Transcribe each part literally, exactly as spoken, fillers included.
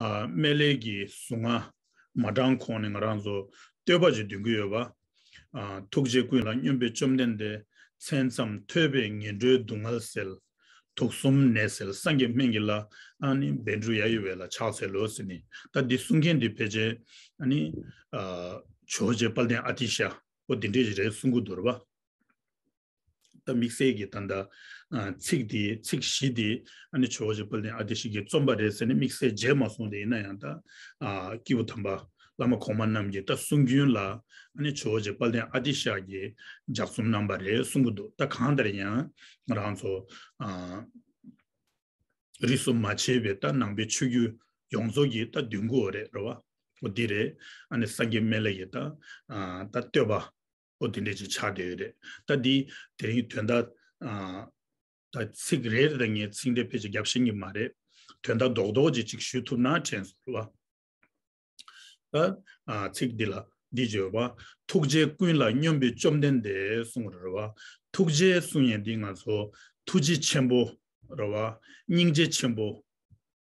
སྨན་བླའི་གི་གཟུངས་སྔགས་མ་བགྲངས་གོང་ནས་ང་རང་ཚོ་བསྟོད་པ་ཅིག་འདོན་གྱི་ཡོད་པ། ཨ། ཐུགས་རྗེ་ཀུན་ལ་སྙོམས་པའི་བཅོམ་ལྡན་འདས། མཚན་ཙམ་ཐོས་པས་ངན་འགྲོའི་སྡུག་བསྔལ་སེལ། དུག་གསུམ་ནད་སེལ་སངས་རྒྱས་སྨན་གྱི་བླ། ཨ་ནི་བཻ་ཌཱུརྻ་ཡ་ཡི་བ་ལ་ཕྱག་འཚལ་ལོ་ཟེར་ནས། ད་འདི་གསུང་མཁན་འདི་ཕལ་ཆེར་ཨ་ནི་ཨ་ཇོ་བོ་རྗེ་དཔལ་ལྡན་ཨ་ཏི་ཤ་འོ་འདི་འདྲས་རེད་གསུང་གི་འདུག་རེད་པ། ད་དམིགས་བསལ་གྱི་ད་ལྟ་ཨ་ཚིག་འདི་ཚིག་བཞི་འདི་ཨ་ནི་ཇོ་བོ་རྗེ་དཔལ་ལྡན་ཨ་ཏི་ཤ་གིས་རྩོམ་པ་རེད་ཟེར་ནས་དམིགས་བསལ་བརྗེད་མ་སོང་སྟེ། ཡིན་ན་ཡང་ད་ཨ་སྐྱེས་བུ་དམ་པ་བླ་མ་གོང་མ་རྣམས་ཀྱི་ད་གསུང་རྒྱུན་ལ་ཨ་ནི་ཇོ་བོ་རྗེ་དཔལ་ལྡན་ཨ་ཏི་ཤ་གིས་ལྗགས་རྩོམ་གནང་པ་རེད་གསུང་གི་འདུག་ད་གང་ལྟར་ཡང་ང་རང་ཚོ་ཨ་རིས་སུ་མ་ཆད་པའི་ད་ནང་པའི་ཆོས་བརྒྱུད་ཡོངས་རྫོགས་ཀྱི་ད་འདོན་གྱི་ཡོད་རེད། རེད་པ། འོ་འདི་རེད། ཨ་ནི་སངས་རྒྱས་སྨན་བླ་ཡི་ད་ཨ་ད་བསྟོད་པ་འོ་དེ་འདྲས་ཅིག་ཆགས་བསྡད་ཡོད་རེད། ད་འདི་དེ་རིང་དོན་དག་ཨ་ད་ཚིག་རེ་རེ་ད་ངས་ཚིག་འགྲེལ་ཕལ་ཆེར་རྒྱབ་ཤེས་ཀྱི་མ་རེད། དོན་དག་རྡོག་རྡོག་ཅིག་ཅིག་ཞུ་ཐུབ་ན་དྲན་སོང་། རེད་པ། ད་ཨ་ཚིག་འདི་ལ་འདི་བརྗོད་པ། ཐུགས་རྗེ་ཀུན་ལ་སྙོམས་པའི་བཅོམ་ལྡན་འདས་གསུངས་པ་རེད་པ། ཐུགས་རྗེ་གསུང་ཡས་འདི་ང་ཚོ་ཐུགས་རྗེ་ཆེན་པོ་རེད་པ། སྙིང་རྗེ་ཆེན་པོ།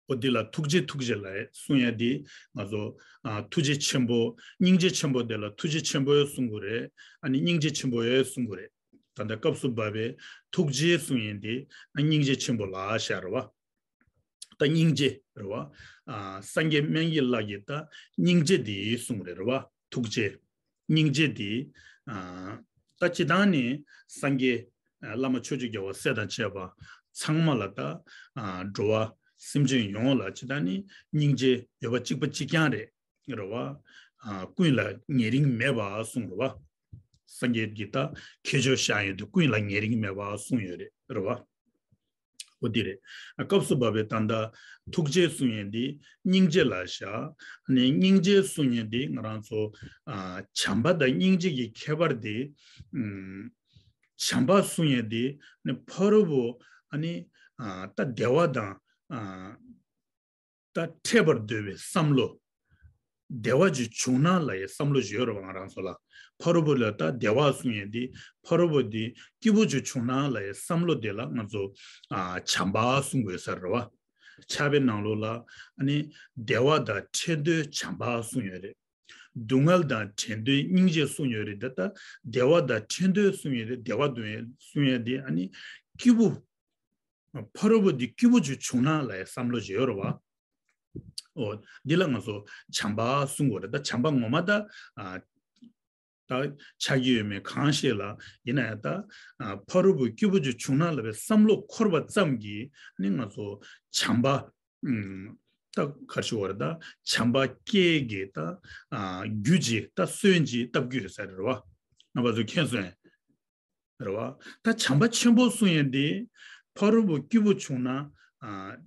འོ་འདི་ལ་ཐུགས་རྗེ་ཐུགས་རྗེ་ལབ་གསུང་ཡས་འདི་ང་ཚོ་ཨ་ཐུགས་རྗེ་ཆེན་པོ། སྙིང་རྗེ་ཆེན་པོ་འདི་ལ་ཐུགས་རྗེ་ཆེན་པོ་ཡང་གསུང་གི་རེད། ཨ་ནི་སྙིང་རྗེ་ཆེན་པོ་ཡང་གསུང་གི་རེད། ད་ལྟ་སྐབས་སུ་བབས་པའི་ཐུགས་རྗེ་གསུང་ཡས་འདི་ཨ་སྙིང་རྗེ་ཆེན་པོ་ལ་བཞག་རེད་པ། ད་སྙིང་རྗེ་རེད་པ། ཨ་སངས་རྒྱས་སྨན་གྱི་བླ་གིས་ད་སྙིང་རྗེ་འདི་གསུང་གི་རེད། རེད་པ། ཐུགས་རྗེ། སྙིང་རྗེ་འདི་ཨ་ད་སྤྱིར་བཏང་ནི་སངས་རྒྱས་ཨ་བླ་མ་ཕྱོགས་བཅུའི་རྒྱལ་བ་སྲས་དང་བཅས་པ་ཚང་མ་ལ་ད་ཨ་འགྲོ་བ་སེམས་ཅན་ཡོངས་ལ་སྤྱིར་བཏང་ནི་སྙིང་རྗེ་ཡོད་པ་གཅིག་པ་གཅིག་རྐྱང་རེད། རེད་པ། ཨ་ཀུན་ལ་ཉེ་རིང་མེད་པ་གསུངས། རེད་པ། སངས་རྒྱས་ཀྱིས་ད་ཁྱད་ཆོས་བཞག་ཡོད་དུས་ཀུན་ལ་ཉེ་རིང་མེད་པ་གསུངས་ཡོད་རེད། རེད་པ། འོ་འདི་རེད། ཨ་སྐབས་སུ་བབས་པའི་ད་ལྟ་ཐུགས་རྗེ་གསུང་ཡས་འདི་སྙིང་རྗེ་ལ་བཞག་ནས། སྙིང་རྗེ་གསུང་ཡས་འདི་ང་རང་ཚོ་ཨ་བྱམས་པ་དང་སྙིང་རྗེ་གི་ཁྱད་པར་འདི་ཨམ་བྱམས་པ་གསུང་ཡས་འདི་ནི་ཕ་རོལ་པོ་ཨ་ནི་ཨ་ད་བདེ་བ་དང་ཨ་ད་འཕྲད་པར་འདོད་པའི་བསམ་བློ། བདེ་བ་ཅིག་བྱུང་ན་ལབ་ཡས་བསམ་བློ་ཅིག་ཡོད་རེད་པ། ང་རང་ཚོ་ལ་ཕ་རོལ་པོ་ལ་ད་བདེ་བ་གསུང་ཡས་འདི་ཕ་རོལ་པོ་འདི་སྐྱིད་པོ་ཅིག་བྱུང་ན་ལབ་ཡས་བསམ་བློ་དེ་ལ་ང་ཚོ་ཨ་བྱམས་པ་གསུང་དགོས་ས་རེད་པ། ཕྱག་དཔེ་ནང་ལོགས་ལ་ཨ་ནི་བདེ་བ་དང་འཕྲད་འདོད་བྱམས་པ་གསུང་ཡོད་རེད། སྡུག་བསྔལ་དང་བྲལ་འདོད་སྙིང་རྗེ་གསུང་ཡོད་རེད། ད་ལྟ་བདེ་བ་དང་འཕྲད་འདོད་གསུང་ཡོད་རེད། བདེ་བ་འདོད་ཡས་གསུང་ཡས་འདི་ཨ་ནི་སྐྱིད་པོ། ཕ་རོལ་པོ་འདི་སྐྱིད་པོ་ཅིག་བྱུང་ན་ལབ་ཡས་བསམ་བློ་ཅིག་ཡོད་རེད་པ། འོ་འདི་ལ་ང་ཚོ་བྱམས་པ་གསུང་དགོས་རེད། ད་བྱམས་པ་ངོ་མ་ད་ཨ་ད་ཆགས་ཀྱི་ཡོད་མེད་གང་ཤེས་ལ། ཡིན་ན་ཡང་ད་ཨ་ཕ་རོལ་པོ་སྐྱིད་པོ་ཅིག་བྱུང་ན་ལབ་པའི་བསམ་བློ་འཁོར་བ་ཙམ་གྱིས་ནི་ང་ཚོ་བྱམས་པ་ཨམ་ད་ག་རེ་ཞུ་དགོས་རེད། ད་བྱམས་པ་སྐྱེ་གི་ད་ཨ་རྒྱུ་ཅིག་ད་སོན་ཅིག་བཏབ་རྒྱུ་ཡོད་ས་རེད་པ། རྣམ་པ་ཚོ་མཁྱེན་སོང་། རེད་པ། ད་བྱམས་པ་ཆེན་པོ་གསུང་ཡས་འདི་ཕ་རོལ་པོ་སྐྱིད་པོ་བྱུང་ན་ཨ་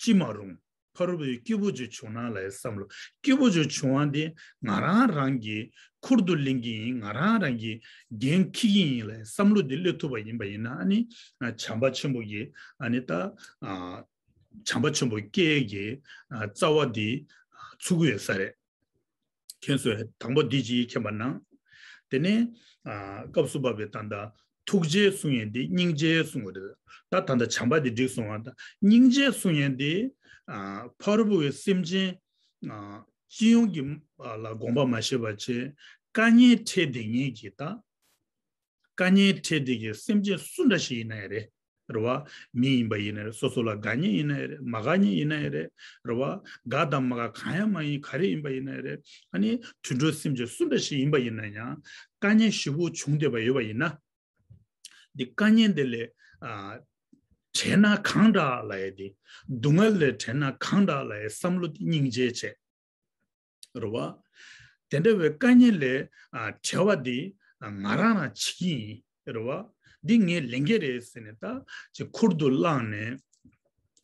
ཅི་མ་རུང་། ཕ་རོལ་པོ་སྐྱིད་པོ་ཅིག་བྱུང་ན་ལབ་ཡས་བསམ་བློ། སྐྱིད་པོ་ཅིག་བྱུང་བ་འདི་ང་རང་རང་གི་ཁུར་དུ་ལེན་གྱི་ཡིན། ང་རང་རང་གི་འགན་འཁྱེར་གྱི་ཡིན་ལབ་ཡས་བསམ་བློ་འདི་སླེབས་ཐུབ་པ་ཡིན་པ་ཡིན་ན་ཨ་ནི་ཨ་བྱམས་པ་ཆེན་པོ་གི་ཨ་ནི་ད་ཨ་བྱམས་པ་ཆེན་པོ་སྐྱེ་གི་ཨ་རྩ་བ་འདི་ཚུགས་ཀྱི་ཡོད་ས་རེད། མཁྱེན་སོང་། དང་པོ་འདི་གཅིག་མཁྱེན་པ་གནང་། དེ་ནས་ཨ་སྐབས་སུ་བབས་པའི་ད་ལྟ་ཐུགས་རྗེ་གསུང་ཡས་འདི་སྙིང་རྗེ་གསུང་བ་རེད། ད་ད་ལྟ་བྱམས་པ་འདི་འགྲིག་སོང་བ། ད་སྙིང་རྗེ་གསུང་ཡས་འདི་ཨ་ཕ་རོལ་པོའི་སེམས་ཅན་ཨ་སྤྱི་ཡོངས་ཀྱི་ཨ་ལ་དགོངས་པ་མ་བཞེས་པ་བྱས། དཀའ་ངལ་འཕྲད་བསྡད་མཁན་གྱི་ད་དཀའ་ངལ་འཕྲད་བསྡད་མཁན་སེམས་ཅན་སུ་འདྲ་ཞིག་ཡིན་ན་ཡང་རེད། རེད་པ། མི་ཡིན་པ་ཡིན་ན་རེད། སོ་སོ་ལ་དགའ་མཁན་ཡིན་ན་ཡང་རེད། མ་དགའ་མཁན་ཡིན་ན་ཡང་རེད། རེད་པ། དགའ་དང་མ་དགའ་གང་ཡང་མ་ཡིན། ག་རེ་ཡིན་པ་ཡིན་ན་ཡང་རེད། ཨ་ནི་དུད་འགྲོ་སེམས་ཅན་སུ་འདྲ་ཞིག་ཡིན་པ་ཡིན་ན་ཡང་དཀའ་ངལ་ཞེ་པོ་བྱུང་བསྡད་པ་ཡོད་པ་ཡིན་ན། འདི་དཀའ་ངལ་འདི་ལས་ཨ་བྲལ་ན་གང་དྲག་ལབ་ཡས་འདི། སྡུག་བསྔལ་ལས་བྲལ་ན་གང་དྲག་ལབ་ཡས་བསམ་བློ་འདི་སྙིང་རྗེ་བྱས། རེད་པ། དེ་འདྲ་བའི་དཀའ་ངལ་ལས་ཨ་བྲལ་བ་འདི་ང་རང་རང་བྱེད་ཀྱི་ཡིན། རེད་པ། འདི་ངའི་ལས་འགན་རེད་ཟེར་ནས་ད་ཅིག་ཁུར་དུ་བླངས་ནས།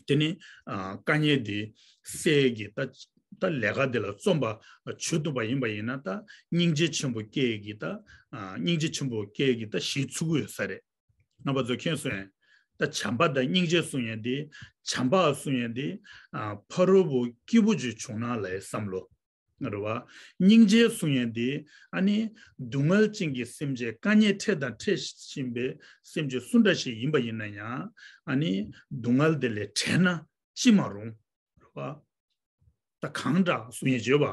དེ་ནི་ཨ་དཀའ་ངལ་འདི་སེལ་གྱི་ད་ད་ལས་ཀ་འདི་ལ་རྩོམ་པ་བྱེད་ཐུབ་པ་ཡིན་པ་ཡིན་ན། ད་སྙིང་རྗེ་ཆེན་པོ་སྐྱེ་གི་ད་ཨ་སྙིང་རྗེ་ཆེན་པོ་སྐྱེ་གི་ད་གཞི་ཚུགས་ཀྱི་ཡོད་ས་རེད། རྣམ་པ་ཚོ་མཁྱེན་སོང་ངས། ད་བྱམས་པ་དང་སྙིང་རྗེ་གསུང་ཡས་འདི། བྱམས་པ་གསུང་ཡས་འདི་ཨ་ཕ་རོལ་པོ་སྐྱིད་པོ་ཅིག་བྱུང་ན་ལབ་ཡས་བསམ་བློ། རེད་པ། སྙིང་རྗེ་གསུང་ཡས་འདི་ཨ་ནི་སྡུག་བསྔལ་ཅན་གྱི་སེམས་ཅན། དཀའ་ངལ་འཕྲད་དང་འཕྲད་བཞིན་པའི་སེམས་ཅན་སུ་འདྲ་ཞིག་ཡིན་པ་ཡིན་ན་ཡང་། ཨ་ནི་སྡུག་བསྔལ་དེ་ལས་བྲལ་ན་ཅི་མ་རུང་། རེད་པ། ད་གང་འདྲ་གསུང་ཡས་བརྗོད་པ།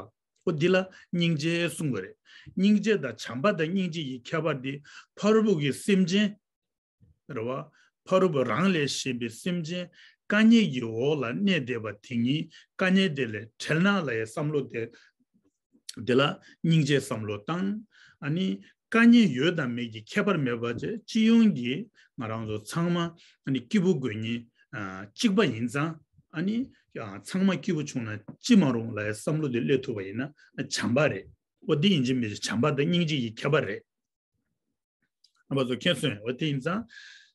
ཨོ་འདི་ལ་སྙིང་རྗེ་གསུང་གི་རེད། སྙིང་རྗེ་དང་བྱམས་པ་དང་སྙིང་རྗེ་ཡི་ཁྱད་པར་འདི་ཕ་རོལ་པོ་གི་སེམས་ཅན། རེད་བ། ཕ་རོལ་པོ་རང་ལས་གཞན་པའི་སེམས་ཅན་དཀའ་ངལ་གྱི་འོག་ལ་གནས་བསྡད་པ་དེ་ཉིད་དཀའ་ངལ་དེ་ལས་བྲལ་ན་ལ་ཡའི་བསམ་བློ་དེ། དེ་ལ་སྙིང་རྗེའི་བསམ་བློ་བཏང་། ཨ་ནི་དཀའ་ངལ་ཡོད་དང་མེད་ཀྱི་ཁྱད་པར་མེད་པ་བྱས། སྤྱི་ཡོངས་ཀྱི་ང་རང་ཚོ་ཚང་མ་ཨ་ནི་སྐྱིད་པོ་དགོས་ཉིན་གཅིག་པ་ཡིན་ཙང་། ཨ་ནི་ཚང་མ་སྐྱིད་པོ་བྱུང་ན་ཅི་མ་རུང་ལ་ཡའི་བསམ་བློ་དེ་སླེབས་ཐུབ་པ་ཡིན་ན་བྱམས་པ་རེད། འོ་འདི་ཡིན་གཅིག་མིན་གཅིག་བྱམས་པ་དང་སྙིང་རྗེ་ཡི་ཁྱད་པར་རེད། རྣམ་པ་ཚོ་མཁྱེན་སོང་། འོ་དེ་ཡིན་ཙང་།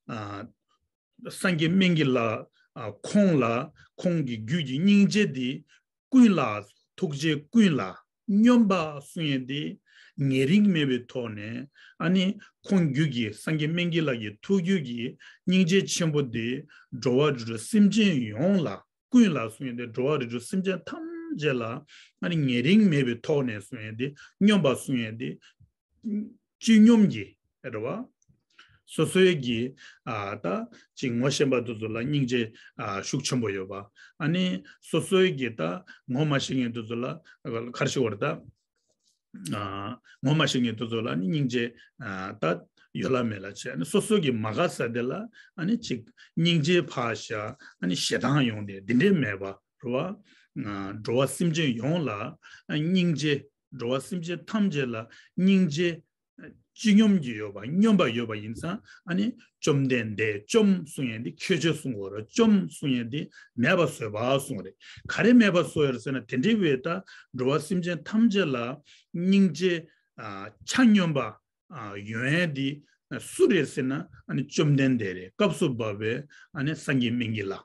ཨ། སངས་རྒྱས་སྨན་གྱི་བླ། ཨ། ཁོང་ལ་ཁོང་གི་རྒྱུད་ཀྱི་སྙིང་རྗེ་འདི་ཀུན་ལ། ཐུགས་རྗེ་ཀུན་ལ་སྙོམས་པ་གསུང་ཡས་འདི་ཉེ་རིང་མེད་པའི་ཐོག་ནས། ཨ་ནི་ཁོང་རྒྱུད་ཀྱི་སངས་རྒྱས་སྨན་གྱི་བླ་གི་ཐུགས་རྒྱུད་ཀྱི་སྙིང་རྗེ་ཆེན་པོ་འདི་འགྲོ་བ་རིགས་དྲུག་སེམས་ཅན་ཡོངས་ལ། ཀུན་ལ་གསུང་ཡས་འདི་འགྲོ་བ་རིགས་དྲུག་སེམས་ཅན་ཐམས་ཅད་ལ་ཨ་ནི་ཉེ་རིང་མེད་པའི་ཐོག་ནས་གསུང་ཡས་འདི་སྙོམས་པ་གསུང་ཡས་འདི། སྤྱི་སྙོམས་ཀྱི་རེད་བ། སོ་སོའི་གི། ཨ། ད་ཅིག་ངོ་ཤེས་པ་དེ་ཚོ་ལ་སྙིང་རྗེ། ཨ། ཤུགས་ཆེན་པོ་ཡོད་པ། ཨ་ནི་སོ་སོའི་གི་ད་ངོ་མ་ཤེས་མཁན་དེ་ཚོ་ལ་ག་རེ་ཞུ་དགོས་རེད་ད། ཨ། ངོ་མ་ཤེས་མཁན་དེ་ཚོ་ལ་ནི་སྙིང་རྗེ། ཨ། ད་ཡོད་ལ་མེད་ལ་བྱས། ཨ་ནི་སོ་སོ་གི་མ་དགའ་ས་དེ་ལ་ཨ་ནི་ཅིག་སྙིང་རྗེ་ཕར་བཞག། ཨ་ནི་ཞེ་སྡང་ཡོང་དེ་འདི་འདྲས་མེད་པ་རེད་བ། ཨ། འགྲོ་བ་སེམས་ཅན་ཡོངས་ལ་ཨ་སྙིང་རྗེ། འགྲོ་བ་སེམས་ཅན་ཐམས་ཅད་ལ་སྙིང་རྗེ། སྤྱི་སྙོམས་ཀྱི་ཡོད་པ། སྙོམས་པ་ཡོད་པ་ཡིན་ཙང་། ཨ་ནི་བཅོམ་ལྡན་འདས། བཅོམ་གསུང་ཡས་འདི་ཁྱད་ཆོས་གསུང་གི་ཡོད་རེད། བཅོམ་གསུང་ཡས་འདི་མེད་པ་བཟོས་པ་གསུང་རེད། ག་རེ་མེད་པ་བཟོས་ཡོད་རེད་ཟེར་ན། དེ་འདྲའི་བའི་ད་འགྲོ་བ་སེམས་ཅན་ཐམས་ཅད་ལ་སྙིང་རྗེ། ཨ། ཆ་སྙོམས་པ། ཨ། ཡོང་ཡས་འདི་སུ་རེད་ཟེར་ན། ཨ་ནི་བཅོམ་ལྡན་འདས་རེད། སྐབས་སུ་བབས་པའི་ཨ་ནི་སངས་རྒྱས་སྨན་གྱི་བླ།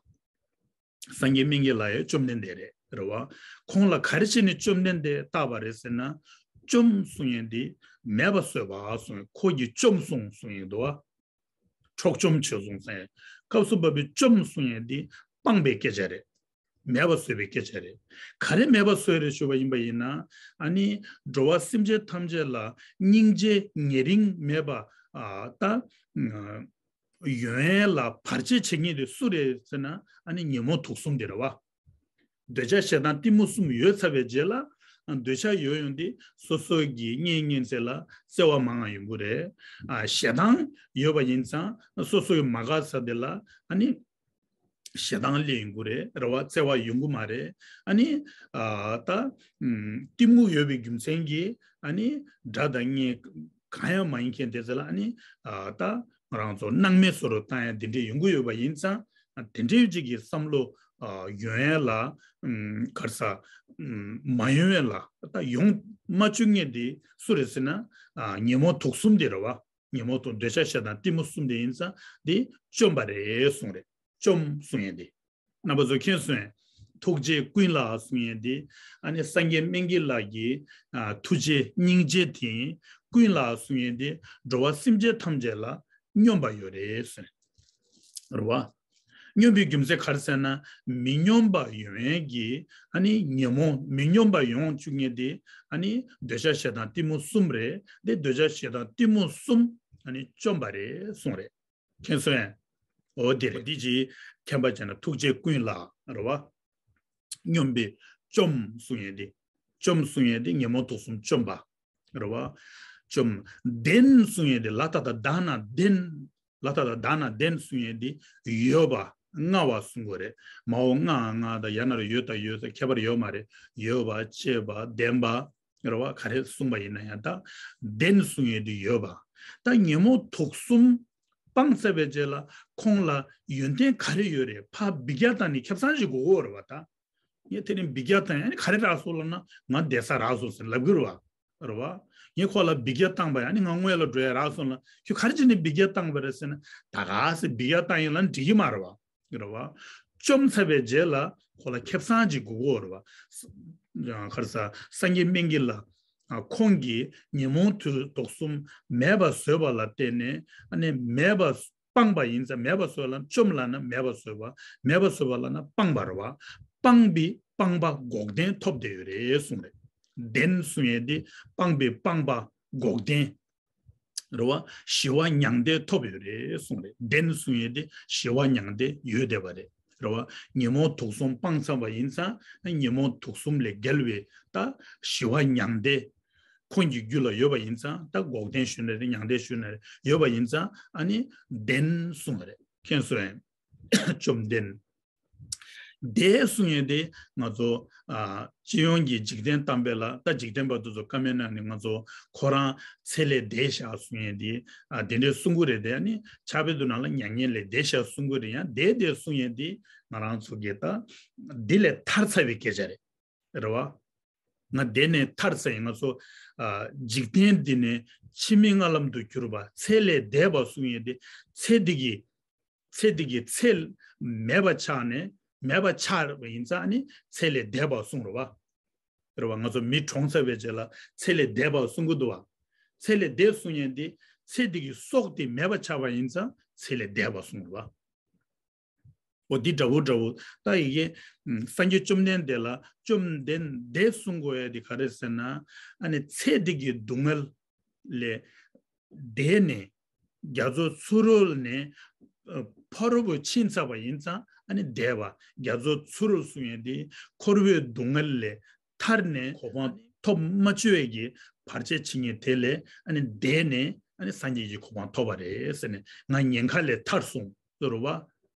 སངས་རྒྱས་སྨན་གྱི་བླ་ཡང་བཅོམ་ལྡན་འདས་རེད། རེད་བ། ཁོང་ལ་ག་རེ་བྱས་ནས་བཅོམ་ལྡན་འདས་བཏགས་པ་རེད་ཟེར་ན། བཅོམ་གསུང་ཡས་འདི་མེད་པ་བཟོས་པ་གསུང་། ཁོ་གིས་བཅོམ་གསུངས་གསུང་ཡས་འདུག་བ། འཕྲོག་བཅོམ་བྱས་གསུངས་ཟེར། སྐབས་སུ་བབས་པའི་བཅོམ་གསུང་ཡས་འདི་སྤངས་པའི་སྐད་ཆ་རེད། མེད་པ་བཟོས་པའི་སྐད་ཆ་རེད། ག་རེ་མེད་པ་བཟོས་རེད་ཞུ་བ་ཡིན་པ་ཡིན་ན། ཨ་ནི་འགྲོ་བ་སེམས་ཅན་ཐམས་ཅད་ལ་སྙིང་རྗེ་ཉེ་རིང་མེད་པ། ཨ། ད་ཡོང་ཡས་ལ་བར་ཆད་བྱེད་མཁན་དེ་སུ་རེད་ཟེར་ན། ཨ་ནི་ཉོན་མོངས་དུག་གསུམ་དེ་རེད་བ། འདོད་ཆགས་ཞེ་སྡང་གཏི་མུག་གསུམ་ཡོད་ཚར་བའི་རྗེས་ལ། འདོད་ཆགས་ཡོད་ཡོང་དུས་སོ་སོ་གི་གཉེན་ཉེ་ཚན་ལ་བརྩེ་བ་མང་ང་ཡོང་གི་རེད། ཨ། ཞེ་སྡང་ཡོད་པ་ཡིན་ཙང་སོ་སོ་གི་མ་དགའ་ས་དེ་ལ་ཨ་ནི་ཞེ་སྡང་སླེབས་ཡོང་གི་རེད། རེད་བ། བརྩེ་བ་ཡོང་གི་མ་རེད། ཨ་ནི། ཨ། ད་གཏི་མུག་ཡོད་པའི་རྒྱུ་མཚན་གྱིས་ཨ་ནི་དགྲ་དང་གཉེན་གང་ཡང་མ་ཡིན་མཁན་དེ་ཚོ་ལ་ཨ་ནི། ཨ། ད་ང་རང་ཚོ་སྣང་མེད་བཟོ་རུ་བཏང་ཡ་དེ་འདྲས་ཡོང་གི་ཡོད་པ་ཡིན་ཙང་། དེ་འདྲས་ཅིག་གི་བསམ་བློ། ཨ། ཡོང་ཡ་ལ། ཨམ། ག་རེ་ཟ། ཨམ། མ་ཡོང་ཡ་ལ། ད་ཡོང་མ་བཅུག་མཁན་དེ་སུ་རེད་ཟེར་ན། ཨ། ཉོན་མོངས་དུག་གསུམ་དེ་རེད་བ། ཉོན་མོངས་དུག། འདོད་ཆགས་ཞེ་སྡང་གཏི་མུག་གསུམ་དེ་ཡིན་ཙང་དེ་བཅོམ་པ་རེད་གསུངས་རེད། བཅོམ་གསུང་ཡས་དེ། རྣམ་པ་ཚོ་མཁྱེན་སོང་ངས། ཐུགས་རྗེ་ཀུན་ལ་གསུང་ཡས་དེ། ཨ་ནི་སངས་རྒྱས་སྨན་གྱི་བླ་གི། ཨ། ཐུགས་རྗེ་སྙིང་རྗེ་དེ་ཀུན་ལ་གསུང་ཡས་དེ་འགྲོ་བ་སེམས་ཅན་ཐམས་ཅད་ལ་སྙོམས་པ་ཡོད་རེད་ཟེར། རེད་བ། སྙོམས་པའི་རྒྱུ་མཚན་ག་རེ་ཟེར་ན། མི་སྙོམས་པ་ཡོང་ཡས་ཀྱི་ཨ་ནི་ཉོན་མོངས། མི་སྙོམས་པ་ཡོང་བཅུག་མཁན་དེ་ཨ་ནི་འདོད་ཆགས་ཞེ་སྡང་གཏི་མུག་གསུམ་རེད། དེ་འདོད་ཆགས་ཞེ་སྡང་གཏི་མུག་གསུམ་ཨ་ནི་བཅོམ་པ་རེད་གསུངས་རེད། མཁྱེན་སོང་ངས། འོ་དེ་རེད། འདི་ཅིག་མཁྱེན་པ་བྱས་ན་ཐུགས་རྗེ་ཀུན་ལ་རེད་བ། སྙོམས་པའི་བཅོམ་གསུང་ཡས་དེ། བཅོམ་གསུང་ཡས་དེ་ཉོན་མོངས་དུག་གསུམ་བཅོམ་པ་རེད་བ། བཅོམ། ལྡན་གསུང་ཡས་དེ་ལ་ཏ་བཏགས་ལྡ་ན་ལྡན། ལ་ཏ་བཏགས་ལྡ་ན་ལྡན་གསུང་ཡས་དེ་ཡོད་པ་མངའ་བ་གསུང་དགོས་རེད། མ་འོངས་མངའ་མངའ་དང་ཡང་ན་རེ་ཡོད་དང་ཡོད་ས་ཁྱད་པར་ཡོད་མ་རེད། ཡོད་པ། སྤྱད་པ། ལྡན་པ། རེད་བ། ག་རེ་གསུངས་པ་ཡིན་ན་ཡང་ད་ལྡན་གསུང་ཡས་དེ་ཡོད་པ། ད་ཉོན་མོངས་དུག་གསུམ་སྤངས་ཚར་བའི་རྗེས་ལ་ཁོང་ལ་ཡོན་ཏན་ག་རེ་ཡོད་རེད། ཕར་འབུད་རྒྱག་བཏང་ནས་ཁེ་བཟང་ཞིག་དགོས་ཀྱི་ཡོད་རེད་བ། ད་ངས་དེ་རིང་འབུད་རྒྱག་བཏང་ཡ་ནི་ག་རེ་རག་སོང་ལབ་ན། ང་བསྡད་ས་རག་སོང་ཟེར་ལབ་ཀྱི་རེད་བ། རེད་བ། ངས་ཁོ་ལ་འབུད་རྒྱག་བཏང་པ་ཡ་ནི་ང་དངོས་ལ་འགྲོ་ཡ་རག་སོང་ལབ། ཁྱོད་ག་རེ་བྱས་ནས་འབུད་རྒྱག་བཏང་པ་རེད་ཟེར་ན། ད་ག་སེ་འབུད་རྒྱག་བཏང་ཡིན་ལབ་ན་འགྲིག་གི་མ་རེད་བ། རེད་བ། བཅོམ་ཚར་བའི་རྗེས་ལ་ཁོ་ལ་ཁེ་བཟང་ཅིག་དགོས་ཀྱི་ཡོད་རེད་བ། ག་རེ་ཟ། སངས་རྒྱས་སྨན་གྱི་བླ། ཨ། ཁོང་གིས་ཉོན་མོངས་དུག་གསུམ་མེད་པ་བཟོས་པ་ལ་བརྟེན་ནས་ཨ་ནི་མེད་པ་སྤངས་པ་ཡིན་ཙང་། མེད་པ་བཟོས་ལབ་ན་བཅོམ་ལབ་ན་མེད་པ་བཟོས་པ། མེད་པ་བཟོས་པ་ལབ་ན་སྤངས་པ་རེད་བ། སྤངས་པའི་སྤངས་པ་འགོག་བདེན་ཐོབ་བསྡད་ཡོད་རེད་གསུངས་རེད། ལྡན་གསུང་ཡས་དེ་སྤངས་པའི་སྤངས་པ་འགོག་བདེན། རེད་བ། ཞི་བ་མྱང་འདས་ཐོབ་ཡོད་རེད་གསུངས་རེད། ལྡན་གསུང་ཡས་དེ་ཞི་བ་མྱང་འདས་ཡོད་བསྡད་པ་རེད། རེད་བ། ཉོན་མོངས་དུག་གསུམ་སྤངས་ཚར་བ་ཡིན་ཙང་ཉོན་མོངས་དུག་གསུམ་ལས་བརྒལ་བའི་ད་ཞི་བ་མྱང་འདས་ཁོང་གི་རྒྱུད་ལ་ཡོད་པ་ཡིན་ཙང་ད་འགོག་བདེན་ཞུ་ན་རེད། མྱང་འདས་ཞུ་ན་རེད། ཡོད་པ་ཡིན་ཙང་ཨ་ནི་བདེན་གསུངས་པ་རེད། མཁྱེན་སོང་ངས། བཅོམ་ལྡན་འདས་གསུང་ཡས་དེ་ང་ཚོ་ཨ་སྤྱི་ཡོངས་ཀྱི་འཇིག་རྟེན་གཏམ་དཔེ་ལ་ད་འཇིག་རྟེན་པ་དེ་ཚོ་བཀའ་མའི་ནང་ནས་ང་ཚོ་ཁོ་རང་ཚེ་ལས་འདས་ཤག་གསུང་ཡས་དེ་ཨ་དེ་འདྲའི་གསུང་གི་རེད། དེ་ནི་ཕྱག་དཔེ་དེ་ནང་ལ་མྱ་ངན་ལས་འདས་ཤག་གསུང་གི་རེད། ཡང་དེ་དེ་གསུང་ཡས་དེ་ང་རང་ཚོ་གི་ད་འདི་ལས་ཐར་ཚར་བའི་སྐད་ཆ་རེད། རེད་བ། ང་འདི་ནས་ཐར་ཚར་ཡིན། ང་ཚོ་ཨ་འཇིག་རྟེན་འདི་ནས་ཕྱི་མའི་སྔ་ལམ་དུ་གྱུར་པ་ཚེ་ལས་འདས་པ་གསུང་ཡས་དེ་ཚེ་འདི་གི་ཚེ་འདི་གི་ཚེ་མེད་པ་ཆགས་ནས་མེད་པ་ཆགས་པ་ཡིན་ཙང་ནི་ཚེ་ལས་འདས་པ་གསུང་རེད་བ། རེད་བ། ང་ཚོ་མི་གྲོངས་ཚར་བའི་རྗེས་ལ་ཚེ་ལས་འདས་པ་གསུང་གི་འདུག་བ། ཚེ་ལས་འདས་གསུང་ཡས་འདི་ཚེ་འདི་གི་སྲོག་དེ་མེད་པ་ཆགས་པ་ཡིན་ཙང་ཚེ་ལས་འདས་པ་གསུང་རེད་བ། འོ་འདི་འདྲ་བོ་འདྲ་བོ་ད་ཡི་གེ་ཨམ་སངས་རྒྱས་བཅོམ་ལྡན་འདས་ལ་བཅོམ་ལྡན་འདས་གསུང་དགོས་ཡ་དེ་ག་རེ་ཟེར་ན། ཨ་ནི་ཚེ་འདི་གི་སྡུག་བསྔལ་ལས་འདས་ནས་རྒྱ་མཚོ་ཚུ་རོལ་ནས་ཨ་ཕ་རོལ་པོ་ཕྱིན་ཚར་བ་ཡིན་ཙང་ཨ་ནི་འདས་པ། རྒྱ་མཚོ་ཚུ་རོལ་གསུང་ཡས་དེ་འཁོར་བའི་སྡུག་བསྔལ་ལས་ཐར་ནས་གོ་འཕང་ཐོབ་མ་བཅུག་ཡས་ཀྱི་བར་ཆད་ཕྱིན་ངེས་དེ་ལས་ཨ་ནི་འདས་ནས་ཨ་ནི་སངས་རྒྱས་ཀྱི་གོ་འཕང་ཐོབ་པ་རེད་ཟེར་ནས་ང་ཉེན་ཁ་ལས་ཐར་སོང་ཟེར་བ།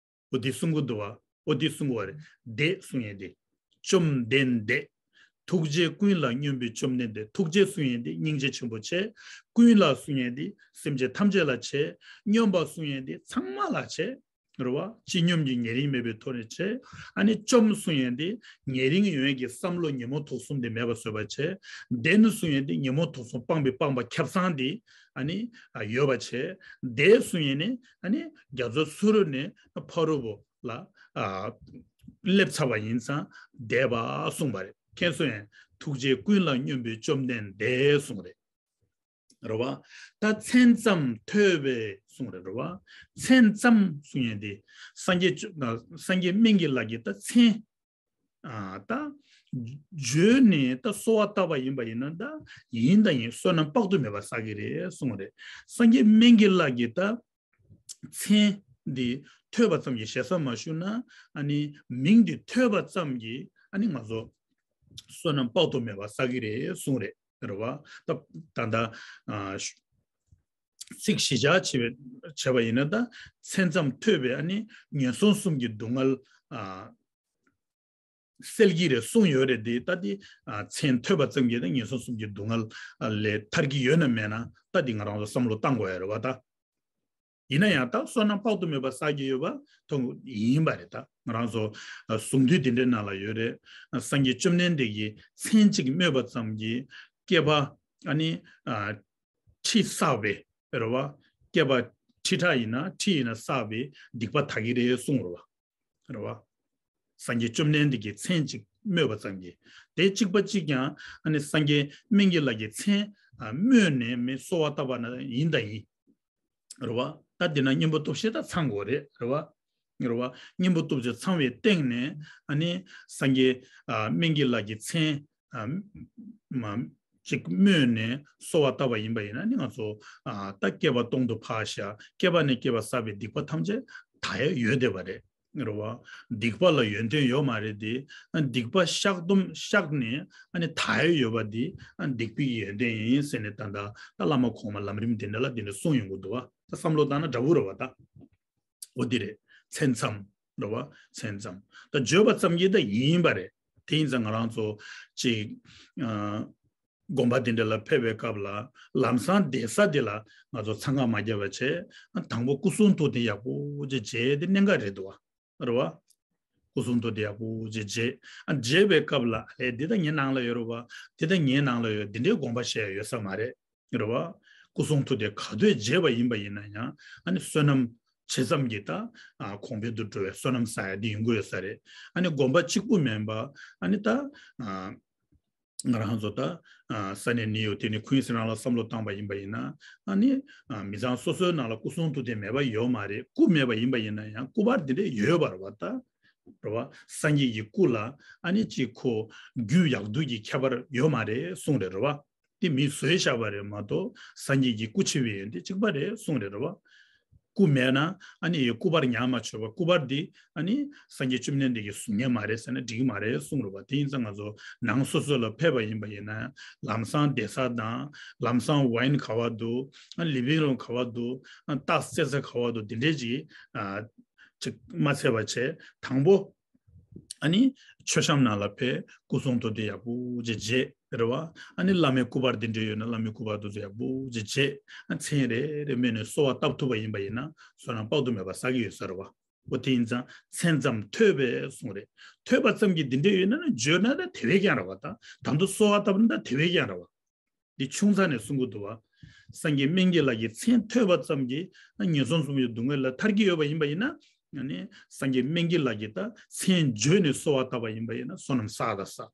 འོ་འདི་གསུང་གི་འདུག་བ། འོ་འདི་གསུང་གི་བ་རེད། འདས་གསུང་ཡས་འདི། བཅོམ་ལྡན་འདས། ཐུགས་རྗེ་ཀུན་ལ་སྙོམས་པའི་བཅོམ་ལྡན་འདས། ཐུགས་རྗེ་གསུང་ཡས་འདི་སྙིང་རྗེ་ཆེན་པོ་བྱས། ཀུན་ལ་གསུང་ཡས་འདི་སེམས་ཅན་ཐམས་ཅད་ལ་བྱས། སྙོམས་པ་གསུང་ཡས་འདི་ཚང་མ་ལ་བྱས། རེད་བ། ཅི་སྙོམས་ཀྱི་ཉེ་རིང་མེད་པའི་ཐོག་ནས་བྱས། ཨ་ནི་བཅོམ་གསུང་ཡས་འདི་ཉེ་རིང་ཡོད་ཡས་ཀྱི་བསམ་བློ་ཉོན་མོངས་དུག་གསུམ་འདི་མེད་པ་བཟོས་པ་བྱས། ལྡན་གསུང་ཡས་འདི་ཉོན་མོངས་དུག་གསུམ་སྤངས་པའི་སྤངས་པ་ཁྱབ་ཚང་འདི་ཨ་ནི་ཡོད་པ་བྱས། འདས་གསུང་ཡས་ནི་ཨ་ནི་རྒྱ་མཚོ་ཚུ་རོལ་ནས་ཕ་རོལ་པོ་ལ་ཨ་སླེབས་ཚར་བ་ཡིན་ཙང་འདས་པ་གསུངས་པ་རེད། མཁྱེན་སོང་ངས། ཐུགས་རྗེ་ཀུན་ལ་སྙོམས་པའི་བཅོམ་ལྡན་འདས་གསུངས་རེད། རེད་བ། ད་མཚན་ཙམ་ཐོས་པས་གསུངས་རེད། རེད་བ། མཚན་ཙམ་གསུང་ཡས་དེ་སངས་རྒྱས་སངས་རྒྱས་སྨན་གྱི་བླ་གིས་ད་མཚན་ཨ་ད་བརྗོད་ནས་ད་གསོལ་བ་བཏབ་པ་ཡིན་པ་ཡིན་ན་ད་ཡིན་ད་ཡིན་བསོད་ནམས་དཔག་ཏུ་མེད་པ་བསགས་ཀྱི་རེད་གསུངས་རེད། སངས་རྒྱས་སྨན་གྱི་བླ་གིས་ད་མཚན་འདི་ཐོས་པ་ཙམ་གྱིས་ཞེ་ས་མ་ཞུ་ན་ཨ་ནི་མིང་འདི་ཐོས་པ་ཙམ་གྱིས་ཨ་ནི་ང་ཚོ་བསོད་ནམས་དཔག་ཏུ་མེད་པ་བསགས་ཀྱི་རེད་གསུངས་རེད། རེད་བ། ད་ད་ལྟ་ཨ་ཚིག་གཞི་བཞག་བྱས་པ་བྱས་པ་ཡིན་ན་ད་མཚན་ཙམ་ཐོས་པས་ཨ་ནི་ངན་སོང་གསུམ་གྱི་སྡུག་བསྔལ་ཨ་སེལ་གྱི་རེད་གསུངས་ཡོད་རེད་དེ། ད་དེ་ཨ་མཚན་ཐོས་པ་ཙམ་གྱིས་ད་ངན་སོང་གསུམ་གྱི་སྡུག་བསྔལ་ལས་ཐར་གྱི་ཡོད་ན་མེད་ན་ད་དེ་ང་རང་ཚོ་བསམ་བློ་བཏང་དགོས་ཡ་རེད་བ་ད། ཡིན་ན་ཡང་ད་བསོད་ནམས་དཔག་ཏུ་མེད་པ་བསགས་ཀྱི་ཡོད་པ་མཐོང་ཡིན་པ་རེད། ད་ང་རང་ཚོ་ཨ་གསུང་དུས་དེ་འདྲའི་ནང་ལ་ཡོད་རེད། སངས་རྒྱས་བཅོམ་ལྡན་འདས་ཀྱིས་མཚན་གཅིག་སྨོས་པ་ཙམ་གྱིས་བསྐལ་པ་ཨ་ནི་ཨ་ཁྲི་བསགས་པའི་རེད་བ། བསྐལ་པ་ཁྲི་ཕྲག་ཡིན་ན་ཁྲི་ཡིན་ན་བསགས་པའི་སྡིག་པ་དག་གི་རེད་གསུངས་རེད་བ། རེད་བ། སངས་རྒྱས་བཅོམ་ལྡན་འདས་ཀྱིས་མཚན་གཅིག་སྨོས་པ་ཙམ་གྱིས། དེ་གཅིག་པ་གཅིག་ཀྱང་ཨ་ནི་སངས་རྒྱས་སྨན་གྱི་བླ་གིས་མཚན་ཨ་སྨོས་ནས་མི་གསོལ་བ་བཏབ་པ་ན་ཡིན་དང་ཡིན། རེད་བ། ད་འདི་ན་གཉེན་པོ་སྟོབས་ཆེ་ད་ཚང་དགོས་རེད། རེད་བ། རེད་བ། གཉེན་པོ་སྟོབས་ཆེ་ཚང་བའི་སྟེང་ནས་ཨ་ནི་སངས་རྒྱས་ཨ་སྨན་གྱི་བླ་གིས་མཚན་ཨ་མ་གཅིག་སྨོས་ནས་གསོལ་བ་བཏབ་པ་ཡིན་པ་ཡིན་ན་ནི་ང་ཚོ་ཨ་ད་བསྐལ་པ་སྟོང་དུ་འཕགས་ཤག་བསྐལ་པ་ནས་བསྐལ་པ་བསགས་པའི་སྡིག་པ་ཐམས་ཅད་དག་ཡ་ཡོད་བསྡད་པ་རེད། རེད་བ། སྡིག་པ་ལ་ཡོན་ཏན་ཡོད་མ་རེད་དེ། སྡིག་པ་བཤགས་སྡོམ་བཤགས་ནས་ཨ་ནི་དག་ཡ་ཡོད་པ་འདི་ཨ་སྡིག་པའི་ཡོན་ཏན་ཡིན་ཟེར་ནས་ད་ལྟ་ད་བླ་མ་གོང་མ་ལམ་རིམ་དེ་འདྲ་ལ་དེ་འདྲ་གསུངས་ཡོང་གི་འདུག་བ། ད་བསམ་བློ་བཏང་ན་འདྲ་བོ་རེད་བ་ད། འོ་འདི་རེད། མཚན་ཙམ་རེད་བ། མཚན་ཙམ། ད་བརྗོད་པ་ཙམ་གྱིས་ད་ཡིན་པ་རེད། དེ་ཡིན་ཙང་ང་རང་ཚོ་ཅིག་ཨ་དགོན་པ་དེ་འདྲ་ལ་ཕེབས་པའི་སྐབས་ལ་ལམ་སང་བསྡད་ས་དེ་ལ་ང་ཚོ་འཚང་ཁ་མ་བརྒྱབ་པ་བྱས། དང་པོ་སྐུ་གསུང་ཐུགས་དེ་ཡག་པོ་ཅིག་བརྗེད་དེ་གནད་འགག་རེད་འདུག་བ། རེད་བ། སྐུ་གསུང་ཐུགས་དེ་ཡག་པོ་ཅིག་བརྗེད། ཨ་བརྗེད་པའི་སྐབས་ལ་ཨ་ལས་འདི་ད་ངའི་ནང་ལ་ཡོད་རེད་བ། འདི་ད་ངའི་ནང་ལ་ཡོད། འདི་འདྲའི་དགོངས་པ་བཞེས་ཡ་ཡོད་ས་མ་རེད། རེད་བ། སྐུ་གསུང་ཐུགས་དེ་ག་དུས་བརྗེད་པ་ཡིན་པ་ཡིན་ན་ཡང་ཨ་ནི་བསོད་ནམས་ཇི་ཙམ་གྱིས་ད་ཨ་གོང་འཕེལ་དུ་འགྲོ་བའི་བསོད་ནམས་བསགས་ཡ་འདི་ཡོང་གི་ཡོད་ས་རེད། ཨ་ནི་དགོན་པ་གཅིག་པུ་མིན་པ་ཨ་ནི་ད་ཨ་ང་རང་ཚོ་ད་ཨ་ས་གནས་ནིའུ་ཡོག་དེ་ནི་ཁུན་སི་རང་ལ་བསམ་བློ་བཏང་པ་ཡིན་པ་ཡིན་ན་ཨ་ནི་ཨ་མི་ཚང་སོ་སོའི་ནང་ལ་སྐུ་གསུང་ཐུགས་དེ་མེད་པ་ཡོད་མ་རེད། སྐུ་མེད་པ་ཡིན་པ་ཡིན་ན་ཡང་སྐུ་པར་དེ་འདྲས་ཡོད་པ་རེད་བ་ད། རེད་བ། སངས་རྒྱས་ཀྱི་སྐུ་ལ་ཨ་ནི་ཅིག་ཁོ་རྒྱུ་ཡག་སྡུག་གི་ཁྱད་པར་ཡོད་མ་རེད་གསུངས་རེད། རེད་བ། དེ་མིས་བཟོས་བཞག་པ་རེད་མ་གཏོགས་སངས་རྒྱས་ཀྱི་སྐུ་ཆེ་བའི་ཡོན་ཏན་གཅིག་པ་རེད་གསུངས་རེད། རེད་བ། སྐུ་མེད་ན་ཨ་ནི་ཡི་སྐུ་པར་ཉར་མ་ཆོག་པ། སྐུ་པར་འདི་ཨ་ནི་སངས་རྒྱས་བཅོམ་ལྡན་འདས་ཀྱིས་བཟུང་ཉན་མ་རེད་ཟེར་ན་འགྲིག་གི་མ་རེད་གསུངས་རེད་བ། དེ་ཡིན་ཙང་ང་ཚོ་ནང་སོ་སོ་ལ་ཕེབས་པ་ཡིན་པ་ཡིན་ན་ལམ་སང་བསྡད་ས་དང་། ལམ་སང་ཝའིན་ག་བ་འདུག་ཨ་ལི་བིང་རུམ་ག་བ་འདུག་ཨ་རྟགས་བཙལ་ས་ག་བ་འདུག་འདི་འདྲས་ཅིག་ཨ་ཅིག་མ་འཚལ་བ་བྱས། དང་པོ་ཨ་ནི་མཆོད་བཤམས་ནང་ལ་ཕེབས། སྐུ་གསུང་ཐུགས་དེ་ཡག་པོ་ཅིག་བརྗེ་རེད་བ། ཨ་ནི་བླ་མའི་སྐུ་པར་འདི་འདྲ་ཡོད་ན་བླ་མའི་སྐུ་པར་དེ་ཚོ་ཡག་པོ་ཅིག་བརྗེ། ཨ་མཚན་རེ་རེ་སྨོས་ནས་གསོལ་བ་བཏབ་ཐུབ་པ་ཡིན་པ་ཡིན་ན་བསོད་ནམས་དཔག་ཏུ་མེད་པ་བསགས་ཀྱི་ཡོད་ས་རེད་བ། འོ་དེ་ཡིན་ཙང་མཚན་ཙམ་ཐོས་པས་གསུངས་རེད། ཐོས་པ་ཙམ་གྱིས་འདི་འདྲ་ཡོད་ན་ན་བརྗོད་ན་ད་དེ་བས་ཀྱང་རེད་བ། ད་ད་དུང་གསོལ་བ་བཏབ་ན་ད་དེ་བས་ཀྱང་རེད་བ། འདི་ཆུང་ཙག་ནས་གསུང་གི་འདུག་བ། སངས་རྒྱས་སྨན་གྱི་བླ་གི་མཚན་ཐོས་པ་ཙམ་གྱིས་ངན་སོང་གསུམ་གྱི་སྡུག་བསྔལ་ལས་ཐར་གྱི་ཡོད་པ་ཡིན་པ་ཡིན་ན། ཨ་ནི་སངས་རྒྱས་སྨན་གྱི་བླ་གི་ད་མཚན་བརྗོད་ནས་གསོལ་བ་བཏབ་པ་ཡིན་པ་ཡིན་ན་བསོད་ནམས་བསགས་དང་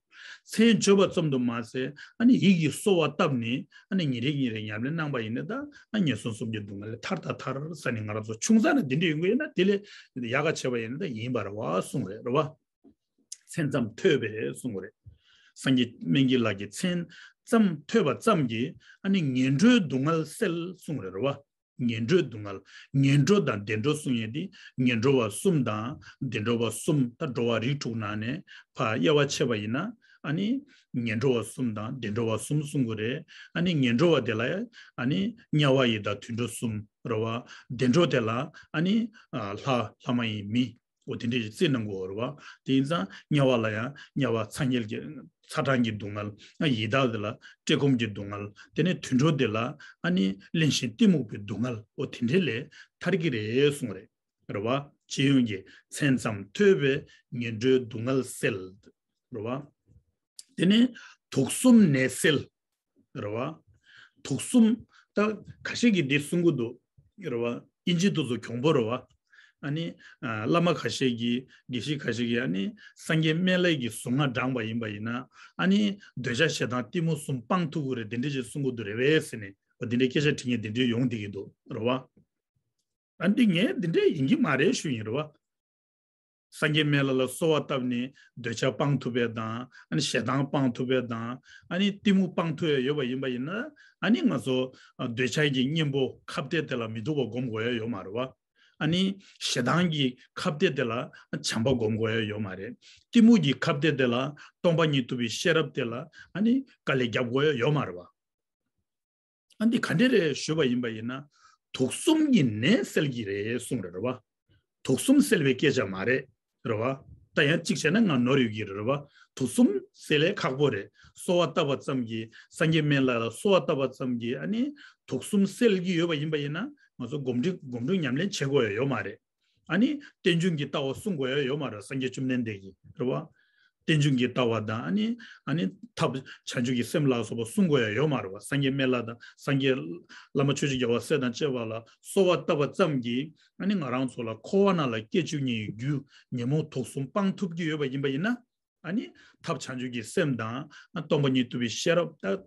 བསགས། མཚན་བརྗོད་པ་ཙམ་དུ་མ་ཟད་ཨ་ནི་ཡིད་ཀྱིས་གསོལ་བ་བཏབ་ནས་ཨ་ནི་ཉིན་རེ་ཉིན་རེ་ཉམས་ལེན་གནང་པ་ཡིན་ན་ད་ཨ་ངན་སོང་གསུམ་གྱི་སྡུག་བསྔལ་ལས་ཐར་དང་ཐར་ཟེར་ནས་ང་རང་ཚོ་ཆུང་ཙག་ནས་འདི་འདྲ་ཡོང་གི་ཡོད་ན་དེ་ལས་ཡག་ག་བྱས་པ་ཡིན་ན་ད་ཡིན་པ་རེད་བ་གསུངས་རེད། རེད་བ། མཚན་ཙམ་ཐོས་པས་གསུངས་པ་རེད། སངས་རྒྱས་སྨན་གྱི་བླ་གི་མཚན་ཙམ་ཐོས་པ་ཙམ་གྱིས་ཨ་ནི་ངན་འགྲོའི་སྡུག་བསྔལ་སེལ་གསུངས་པ་རེད། རེད་བ། ངན་འགྲོའི་སྡུག་བསྔལ། ངན་འགྲོ་དང་བདེ་འགྲོ་གསུངས་ཡས་དེ་ངན་འགྲོ་བ་གསུམ་དང་བདེ་འགྲོ་བ་གསུམ། ད་འགྲོ་བ་རིགས་དྲུག་ནང་ནས་ཕར་དབྱེ་བ་ཕྱེ་བ་ཡིན་ན་ཨ་ནི་ངན་འགྲོ་བ་གསུམ་དང་བདེ་འགྲོ་བ་གསུམ་གསུང་གི་རེད། ཨ་ནི་ངན་འགྲོ་བ་དེ་ལ་ཨ་ནི་དམྱལ་བ་ཡི་དྭགས་དུད་འགྲོ་གསུམ་རེད་བ། བདེ་འགྲོ་དེ་ལ་ཨ་ནི་ཨ་ལྷ་ལྷ་མ་ཡིན་མི། འོ་དེ་འདྲས་ཀྱི་རྩིས་གནང་དགོས་རེད་བ། དེ་ཡིན་ཙང་དམྱལ་བ་ལ་ཡང་དམྱལ་བ་ཚ་དམྱལ་གྱི་ཚ་གྲང་གི་སྡུག་བསྔལ། ཡི་དྭགས་དེ་ལ་བཀྲེས་སྐོམ་གྱི་སྡུག་བསྔལ། དེ་ནས་དུད་འགྲོ་དེ་ལ་ཨ་ནི་གླེན་ཞིང་གཏི་མུག་པའི་སྡུག་བསྔལ། འོ་དེ་འདྲས་ལས་ཐར་གྱི་རེད་གསུངས་རེད། རེད་བ། སྤྱི་ཡོངས་ཀྱི་མཚན་ཙམ་ཐོས་པས་ངན་འགྲོའི་སྡུག་བསྔལ་སེལ། རེད་བ། དེ་ནས་དུག་གསུམ་ནད་སེལ། རེད་བ། དུག་གསུམ། ད་ཁ་ཤས་ཀྱིས་འདི་གསུང་གི་འདུག་རེད་བ། དབྱིན་ཇི་དེ་ཚོ་གྱོང་པོ་རེད་བ། ཨ་ནི་ཨ་བླ་མ་ཁ་ཤས་ཀྱིས་དགེ་བཤེས་ཁ་ཤས་ཀྱིས་ཨ་ནི་སངས་རྒྱས་སྨན་བླའི་གི་གཟུངས་སྔགས་བགྲངས་པ་ཡིན་པ་ཡིན་ན་ཨ་ནི་འདོད་ཆགས་ཞེ་སྡང་གཏི་མུག་གསུམ་སྤང་ཐུབ་ཀྱི་རེད། འདི་འདྲས་ཅིག་གསུང་གི་འདུག་རེད་བས་ཟེར་ནས་འདི་འདྲའི་སྐད་ཆ་དྲི་མཁན་འདི་འདྲས་ཡོང་བསྡད་ཀྱི་འདུག་རེད་བ། ཨ་འདི་ངས་འདི་འདྲས་ཡིན་གྱི་མ་རེད་ཞུ་ཡིན་རེད་བ། སངས་རྒྱས་སྨན་བླ་ལ་གསོལ་བ་བཏབ་ནས་འདོད་ཆགས་སྤང་ཐུབ་པ་དང་ཨ་ནི་ཞེ་སྡང་སྤང་ཐུབ་པ་དང་ཨ་ནི་གཏི་མུག་སྤང་ཐུབ་ཡ་ཡོད་པ་ཡིན་པ་ཡིན་ན་ཨ་ནི་ང་ཚོ་འདོད་ཆགས་ཀྱི་གཉེན་པོ་ཁ་གཏད་དེ་ལ་མི་སྡུག་པ་སྒོམ་དགོས་ཡ་ཡོད་མ་རེད་བ། ཨ་ནི་ཞེ་སྡང་གི་ཁ་གཏད་དེ་ལ་བྱམས་པ་སྒོམ་དགོས་ཡ་ཡོད་མ་རེད། གཏི་མུག་གི་ཁ་གཏད་དེ་ལ་སྟོང་པ་ཉིད་རྟོགས་པའི་ཤེས་རབ་དེ་ལ་ཨ་ནི་དཀའ་ལས་རྒྱབ་དགོས་ཡ་ཡོད་མ་རེད་བ། ཨ་འདི་ག་འདྲ་རེད་ཞུས་པ་ཡིན་པ་ཡིན་ན། དུག་གསུམ་གྱི་ནད་སེལ་གྱི་རེད་གསུངས་རེད་རེད་བ། དུག་གསུམ་སེལ་བའི་སྐད་ཆ་མ་རེད། རེད་བ། ད་ཡང་གཅིག་བྱས་ན་ང་ནོར་ཡོད་ཀྱི་རེད་རེད་བ། དུག་གསུམ་སེལ་ལས་ཁག་པོ་རེད། གསོལ་བ་བཏབ་པ་ཙམ་གྱིས་སངས་རྒྱས་སྨན་བླ་ལ་གསོལ་བ་བཏབ་པ་ཙམ་གྱིས་ཨ་ནི་དུག་གསུམ་སེལ་གྱི་ཡོད་པ་ཡིན་པ་ཡིན་ན་ང་ཚོ་སྒོམ་སྒྲུབ་སྒོམ་སྒྲུབ་ཉམས་ལེན་བྱེད་དགོས་ཡ་ཡོད་མ་རེད། ཨ་ནི་རྟེན་འབྱུང་གི་ལྟ་བ་སྲུང་དགོས་ཡ་ཡོད་མ་རེད་སངས་རྒྱས་བཅོམ་ལྡན་འདས་ཀྱིས་རེད་བ། རྟེན་འབྱུང་གི་ལྟ་བ་དང་ཨ་ནི་ཨ་ནི་ཐབས་བྱང་ཆུབ་ཀྱི་སེམས་ལ་སོགས་པ་སྲུང་དགོས་ཡ་ཡོད་མ་རེད་བ། སངས་རྒྱས་སྨན་བླ་དང་སངས་རྒྱས་བླ་མ་ཆོས་རྗེ་རྒྱལ་བ་སྲས་དང་བཅས་པ་ལ་གསོལ་བ་བཏབ་པ་ཙམ་གྱིས་ཨ་ནི་ང་རང་ཚོ་ལ་འཁོར་བ་ནང་ལ་སྐྱེ་བཅུག་ཉེན་རྒྱུ་ཉོན་མོངས་དུག་གསུམ་སྤང་ཐུབ་ཀྱི་ཡོད་པ་ཡིན་པ་ཡིན་ན་ཨ་ནི་ཐབས་བྱང་ཆུབ་ཀྱི་སེམས་དང་སྟོང་པ་ཉིད་རྟོགས་པའི་ཤེས་རབ་ད་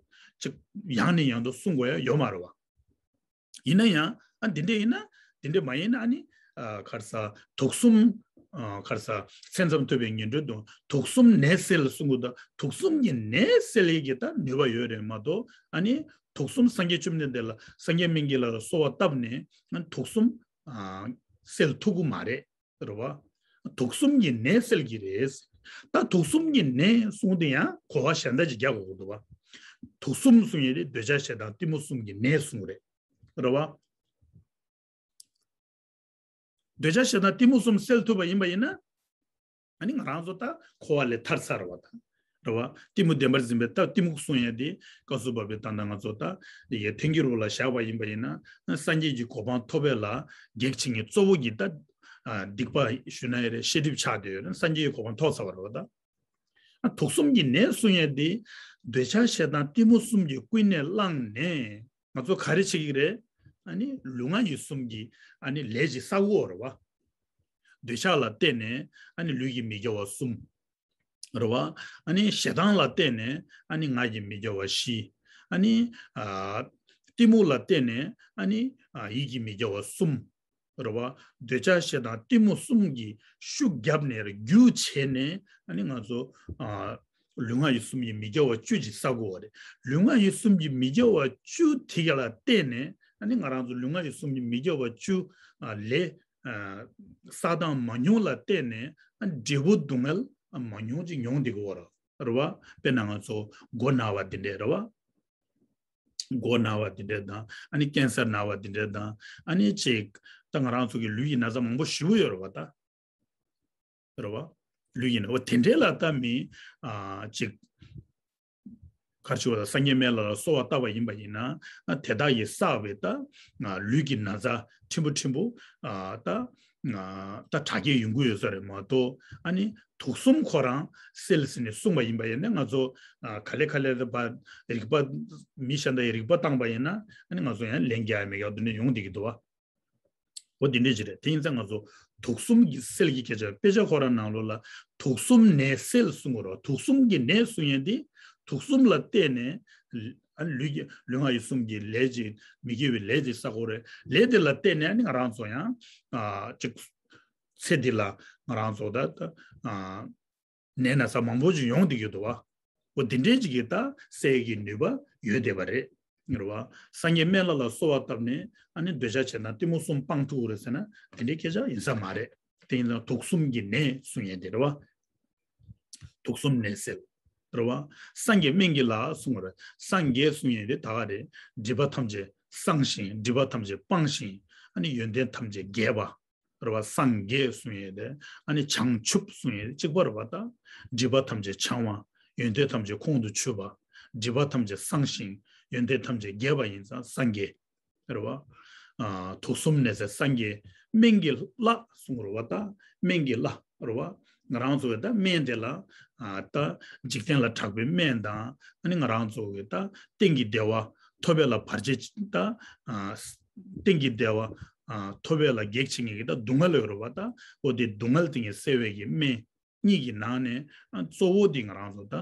ཅིག་ཡང་ནས་ཡང་དུ་སྲུང་དགོས་ཡ་ཡོད་མ་རེད་བ། ཡིན་ན་ཡང་ཨ་འདི་འདྲས་ཡིན་ན་འདི་འདྲས་མ་ཡིན་ན་ཨ་ནི་ཨ་ག་རེ་ཟ་དུག་གསུམ་ཨ་ག་རེ་ཟ་མཚན་ཙམ་ཐོས་པས་ངན་འགྲོའི་སྡུག་དུག་གསུམ་ནད་སེལ་གསུང་གི་འདུག་དུག་གསུམ་གྱི་ནད་སེལ་ཡས་ཀྱི་ད་ནུས་པ་ཡོད་རེད་མ་གཏོགས་ཨ་ནི་དུག་གསུམ་སངས་རྒྱས་བཅོམ་ལྡན་འདས་ལ་སངས་རྒྱས་སྨན་གྱི་བླ་ལ་གསོལ་བ་བཏབ་ནས་ཨ་དུག་གསུམ་ཨ་སེལ་ཐུབ་ཀྱི་མ་རེད། རེད་བ། དུག་གསུམ་གྱི་ནད་སེལ་གྱི་རེད། ད་དུག་གསུམ་གྱི་ནད་གསུངས་དེ་ཡང་གོ་བ་གཞན་དག་ཅིག་རྒྱག་དགོས་ཀྱི་འདུག་བ། དུག་གསུམ་གསུངས་ཡས་དེ་འདོད་ཆགས་ཞེ་སྡང་གཏི་མུག་གསུམ་གྱི་ནད་གསུངས་རེད། རེད་བ། འདོད་ཆགས་ཞེ་སྡང་གཏི་མུག་གསུམ་སེལ་ཐུབ་པ་ཡིན་པ་ཡིན་ན། ཨ་ནི་ང་རང་ཚོ་ད་འཁོར་བ་ལས་ཐར་ཚར་བ་དང་། རེད་བ། གཏི་མུག་བདེན་པར་འཛིན་པའི་ད་གཏི་མུག་གསུངས་ཡས་དེ་སྐབས་སུ་བབ་པའི་ད་ལྟ་ང་ཚོ་ད་ཡ་ཐེངས་ཀྱི་རུ་ལ་བཞག་པ་ཡིན་པ་ཡིན་ན་སངས་རྒྱས་ཀྱི་གོ་འཕང་ཐོབ་པའི་ལ་གེགས་བྱེད་མཁན་གཙོ་བོ་གྱི་ད་ཨ་སྡིག་པ་ཞུ་ན་ཡ་རེད་ཤེས་སྒྲིབ་ཆགས་བསྡད་ཡོད་ན་སངས་རྒྱས་ཀྱི་གོ་འཕང་ཐོབ་ཚར་བ་རེད་བ་ད། ཨ་དུག་གསུམ་གྱི་ནད་གསུངས་ཡས་དེ་འདོད་ཆགས་ཞེ་སྡང་གཏི་མུག་གསུམ་གྱིས་ཀུན་ནས་བསླངས་ནས་ང་ཚོ་ག་རེ་བྱེད་ཀྱི་རེད། ཨ་ནི་ལུས་ངག་ཡིད་གསུམ་གྱི་ཨ་ནི་ལས་ཀྱི་ས་གོ་རེད་བ། འདོད་ཆགས་ལ་བརྟེན་ནས་ཨ་ནི་ལུས་ཀྱི་མི་དགེ་བ་གསུམ། རེད་བ། ཨ་ནི་ཞེ་སྡང་ལ་བརྟེན་ནས་ཨ་ནི་ངག་གི་མི་དགེ་བ་བཞི། ཨ་ནི་ཨ་གཏི་མུག་ལ་བརྟེན་ནས་ཨ་ནི་ཨ་ཡིད་ཀྱི་མི་དགེ་བ་གསུམ། རེད་བ། འདོད་ཆགས་ཞེ་སྡང་གཏི་མུག་གསུམ་གྱི་ཤུགས་བརྒྱབ་ནས་རྒྱུ་བྱས་ནས་ཨ་ནི་ང་ཚོ་ཨ་ལུས་ངག་ཡིད་གསུམ་གྱི་མི་དགེ་བ་བཅུ་ཅིག་བསགས་དགོས་པ་རེད། ལུས་ངག་ཡིད་གསུམ་གྱི་མི་དགེ་བ་བཅུ་དེ་ག་ལ་བརྟེན་ནས་ ཨ་ནི་ང་རང་ཚོ་ལུས་ངག་ཡིད་གསུམ་གྱི་མི་དགེ་བ་བཅུ་ཨ་ལས་ཨ་བསགས་སྟངས་མང་ཉུང་ལ་བལྟས་ནས་ཨ་འབྲས་བུ་སྡུག་བསྔལ་ཨ་མང་ཉུང་ཅིག་མྱོང་བསྡད་ཀྱི་ཡོད་རེད་བ། དཔེར་ན་ང་ཚོ་མགོ་ན་བ་འདི་འདྲས་རེད་བ། མགོ་ན་བ་འདི་འདྲས་དང་ཨ་ནི་ཀན་སར་ན་བ་འདི་འདྲས་དང་ཨ་ནི་ཅིག་ད་ང་རང་ཚོ་གི་ལུས་ཀྱི་ན་ཚ་མང་པོ་ཞེ་པོ་ཡོད་རེད་བ་ད། རེད་བ། ལུས་ཡིན་ན་འོ་དེ་འདྲའི་ལ་ལྟ་མི་ཨ་ཅིག་གར་ཆུ་བ་དང་སངས་རྒྱས་སྨན་བླ་ལ་གསོལ་བ་བཏབ་པ་ཡིན་པ་ཡིན་ན་ཨ་དེ་དག་གིས་བསགས་པའི་ད་ཨ་ལུས་ཀྱི་ན་ཚ་ཕྲན་བུ་ཕྲན་བུ་ཨ་ད་ཨ་ད་དྲག་སྐྱེད་ཡོང་གི་ཡོད་ས་རེད་མ་གཏོགས། ཨ་ནི་དུག་གསུམ་ཁོ་རང་སེལ་ཟིན་ནས་གསུངས་པ་ཡིན་པ་ཡིན་ན་ང་ཚོ་ཨ་ག་ལེ་ག་ལེ་ད་རིག་པ་མི་གཞན་དག་གིས་རིག་པ་བཏང་པ་ཡིན་ན་ཨ་ནི་ང་ཚོ་ཡང་ལན་རྒྱག་ཡ་མེད་ཡག་དུ་ནས་ཡོང་བསྡད་ཀྱི་འདུག་བ། འོ་དེ་འདྲས་ཅིག་རེད། དེ་ཡིན་ཙང་ང་ཚོ་དུག་གསུམ་གྱི་སེལ་གྱི་སྐད་ཆ་དཔེ་ཆ་ཁོ་རང་ནང་ལོགས་ལ་དུག་གསུམ་ནད་སེལ་གསུང་གི་རེད། དུག་གསུམ་གྱི་ནད་གསུང་ཡས་དེ་དུག་གསུམ་ལ་བརྟེན་ནས་ཨ་ལུས་ཀྱི་ལུས་ངག་ཡིད་གསུམ་གྱི་ལས་ཀྱི་མི་དགེ་བའི་ལས་དེ་བསགས་ཀྱི་ཡོད་རེད། ལས་དེ་ལ་བརྟེན་ནས་ཨ་ནི་ང་རང་ཚོ་ཡང་ཨ་ཅིག་ཚེ་འདི་ལ་ང་རང་ཚོ་ད་ད་ཨ། ནད་ན་ཚ་མང་པོ་ཅིག་ཡོང་བསྡད་ཀྱི་འདུག་བ། འོ་དེ་འདྲའི་ཅིག་གིས་ད་སེལ་གྱི་ནུས་པ་ཡོད་བསྡད་པ་རེད། རེད་བ། སངས་རྒྱས་སྨན་བླ་ལ་གསོལ་བ་བཏབ་ནས་ཨ་ནི་འདོད་ཆགས་ཆེ་ན་གཏི་མུག་གསུམ་སྤང་ཐུབ་ཀྱི་རེད་ཟེར་ན་དེ་འདྲའི་སྐད་ཆ་ཡིན་ས་མ་རེད། དེ་ཡིན་ཙང་དུག་གསུམ་གྱི་ནད་གསུང་ཡས་དེ་རེད་བ། དུག་གསུམ་ནད་སེལ། རེད་བ། སངས་རྒྱས་སྨན་གྱི་བླ་གསུང་བ་རེད། སངས་རྒྱས་གསུང་ཡས་དེ་ད་ག་རེད། སྒྲིབ་པ་ཐམས་ཅད་སངས་ཤིང་སྒྲིབ་པ་ཐམས་ཅད་སྤངས་ཤིང་ཨ་ནི་ཡོན་ཏན་ཐམས་ཅད་རྒྱས་པ། རེད་བ། སངས་རྒྱས་གསུང་ཡས་དེ་ཨ་ནི་བྱང་ཆུབ་གསུང་ཡས་དེ་གཅིག་པ་རེད་བ་ད། སྒྲིབ་པ་ཐམས་ཅད་བྱང་བ། ཡོན་ཏན་ཐམས་ཅད་ཁོང་དུ་ཆུད་པ། སྒྲིབ་པ་ཐམས་ཅད་སངས་ཤིང་ཡོན་ཏན་ཐམས་ཅད་རྒྱས་པ་ཡིན་ཙང་སངས་རྒྱས། རེད་བ། ཨ་དུག་གསུམ་ནད་སེལ་སངས་རྒྱས་སྨན་གྱི་བླ་གསུང་རེད་བ་ད། སྨན་གྱི་བླ་རེད་བ། ང་རང་ཚོ་གི་ད་སྨན་དེ་ལ་ཨ་ད་འཇིག་རྟེན་ལ་གྲགས་པའི་སྨན་དང་ཨ་ནི་ང་རང་ཚོ་གི་ད་གཏན་གྱི་བདེ་བ་ཐོབ་པ་ལ་བར་ཆད་ད་ཨ་གཏན་གྱི་བདེ་བ་ཨ་ཐོབ་པ་ལ་གེགས་བྱེད་མཁན་གྱི་ད་སྡུག་བསྔལ་ཡོད་རེད་བ་ད། འོ་དེ་སྡུག་བསྔལ་དེ་ངས་སེལ་བའི་གི་སྨན། གཉིས་ཀྱི་ནང་ནས་ཨ་གཙོ་བོ་འདི་ང་རང་ཚོ་ད་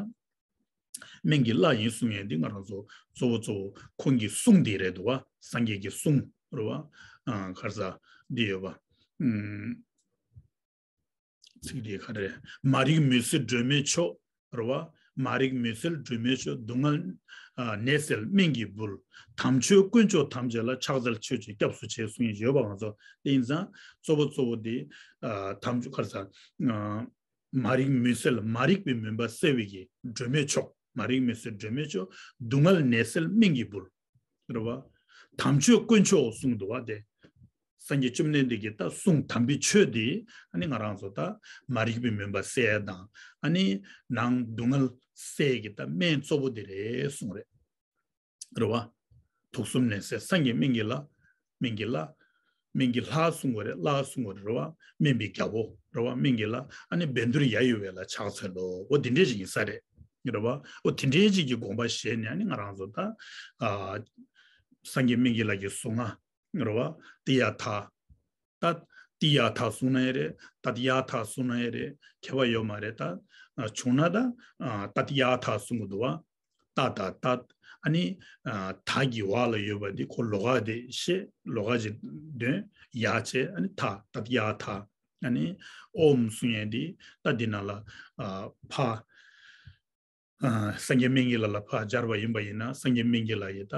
སྨན་གྱི་བླ་ཡིན་གསུང་ཡས་འདི་ང་རང་ཚོ་གཙོ་བོ་གཙོ་བོ་ཁོང་གི་གསུང་འདི་རེད་འདུག་བ། སངས་རྒྱས་ཀྱི་གསུང་རེད་བ། ཨ་ག་རེ་ཟེར་འདི་ཡོད་པ། ཨུམ། ཚིག་འདི་ག་རེ། མ་རིག་མུན་སེལ་སྒྲོན་མེ་མཆོག་རེད་བ། མ་རིག་མུན་སེལ་སྒྲོན་མེ་མཆོག་སྡུག་བསྔལ་ཨ་ནད་སེལ་སྨན་གྱི་བུ། དམ་ཆོས་དཀོན་མཆོག་ཐམས་ཅད་ལ། ཕྱག་འཚལ་མཆོད་ཅིང་སྐྱབས་སུ་མཆི་གསུང་ཡས་ཡོད་པ། ང་ཚོ་དེ་ཡིན་ཙང་གཙོ་བོ་གཙོ་བོ་འདི་ཨ་དམ་ཆོས་ག་རེ་ཟེར། ཨ། མ་རིག་མུན་སེལ། མ་རིག་པའི་མུན་པ་སེལ་བའི་གི་སྒྲོན་མེ་མཆོག་མ་རིག་མུན་སེལ་སྒྲོན་མེ་མཆོག་སྡུག་བསྔལ་ནད་སེལ་སྨན་གྱི་བུ། རེད་བ། དམ་ཆོས་དཀོན་མཆོག་གསུངས་འདུག་བ་དེ། སངས་རྒྱས་བཅོམ་ལྡན་འདས་ཀྱི་ད་གསུང་དམ་པའི་ཆོས་དེ་ཨ་ནི་ང་རང་ཚོ་ད་མ་རིག་པའི་མུན་པ་སེལ་ཡ་དང་ཨ་ནི་ནང་སྡུག་བསྔལ་སེལ་གྱི་ད་སྨན་གཙོ་བོ་དེ་རེད་གསུངས་རེད། རེད་བ། དུག་གསུམ་ནད་སེལ་སངས་རྒྱས་སྨན་གྱི་བླ། སྨན་གྱི་བླ། སྨན་གྱི་ལྷ་གསུང་གི་རེད། བླ་གསུང་གི་རེད་བ། སྨན་པའི་རྒྱལ་པོ་རེད་བ། སྨན་གྱི་བླ། ཨ་ནི་བཻ་ཌཱུརྱ་ཡི་ཝེ་ལ་ཕྱག་འཚལ་ལོ། འོ་དེ་འདྲས་ཞིག་ཡིན་ས་རེད། རེད་བ། འོ་དེ་འདྲས་ཞིག་གི་དགོངས་པ་བཞེས་ནས་ཨ་ནི་ང་རང་ཚོ་ད། ཨ། སངས་རྒྱས་སྨན་གྱི་བླ་གི་གཟུངས་སྔགས། རེད་བ། ཏདྱ་ཐཱ། ཏ། ཏདྱ་ཐཱ་གསུང་ན་ཡང་རེད། ཏདྱ་ཐཱ་གསུང་ན་ཡང་རེད། ཁྱད་པར་ཡོད་མ་རེད་ད། ཨ། བྱུང་ན་ད། ཨ། ཏདྱ་ཐཱ་གསུང་གི་འདུག་བ། ཏ་དང་ཏ། ཨ་ནི། ཨ། ཐ་གི་བ་ལ་ཡོད་པ་འདི་ཁོ་ལོགས་ཀ་དེ་ཤེས། ལོགས་ཀ་ཅིག་འདོན། ཡ་བྱས། ཨ་ནི་ཐ། ཏདྱ་ཐཱ། ཨ་ནི་ཨོཾ་གསུང་ཡས་འདི་ད་འདི་ནང་ལ། ཨ། ཕ། ཨ། སངས་རྒྱས་སྨན་གྱི་བླ་ལ་ཕར་སྦྱར་བ་ཡིན་པ་ཡིན་ན་སངས་རྒྱས་སྨན་གྱི་བླ་ཡི་ད།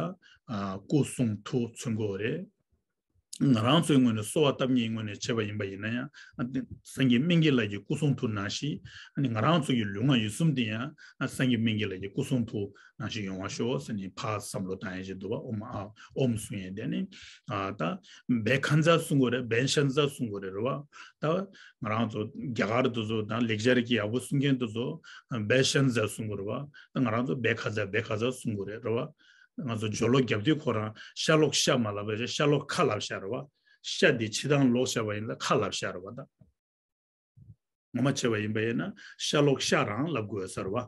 ཨ། སྐུ་གསུང་ཐུགས་མཚོན་དགོས་རེད། ང་རང་ཚོའི་ངོས་ནས་གསོལ་བ་བཏབ་མཁན་ངོས་ནས་བྱས་པ་ཡིན་པ་ཡིན་ན་ཡང་། ཨ། སངས་རྒྱས་སྨན་གྱི་བླ་ཡི་སྐུ་གསུང་ཐུགས་ནང་བཞིན། ཨ་ནི་ང་རང་ཚོ་ཡི་ལུས་ངག་ཡིད་གསུམ་དེ་ཡང་། ཨ། སངས་རྒྱས་སྨན་གྱི་བླ་ཡི་སྐུ་གསུང་ཐུགས་ནང་བཞིན་ཡོང་བ་ཤོག་ཟེར་ནས་ཕར་བསམ་བློ་བཏང་ཡས་ཅིག་འདུག་བ། ཨོཾ་ཨཱཿ་ཨོཾ་གསུང་ཡས་དེ་ནི། ཨ། ད་བཻ་ཥ་ཛ་གསུང་གི་རེད། བཻ་ཥ་ཛ་གསུང་གི་རེད། རེད་བ། ད་ང་རང་ཚོ་རྒྱ་གར་དེ་ཚོ་དང་ལེགས་སྦྱར་གྱི་ཡག་པོ་གསུང་མཁན་དེ་ཚོ་བཻ་ཥ་ཛ་གསུང་གི་རེད་བ། ད་ང་རང་ཚོ་བཻ་ཥ་ཛ་བཻ་ཥ་ཛ་གསུང་གི་རེད། རེད་བ། ང་ཚོ་སྦྱོར་ཀློག་རྒྱབ་དུས་ཁོ་རང་ཤ་ལོག་ཤ་མ་ལབ་པ་བྱས། ཤ་ལོག་ཁ་ལབ་ཤག་རེད་བ། ཤ་འདི་ཕྱི་དང་ལོག་བྱས་པ་ཡིན་ན་ཁ་ལབ་ཤག་རེད་བ་ད། ངོ་མ་བྱས་པ་ཡིན་པ་ཡིན་ན་ཤ་ལོག་ཤ་རང་ལབ་དགོས་ས་རེད་བ།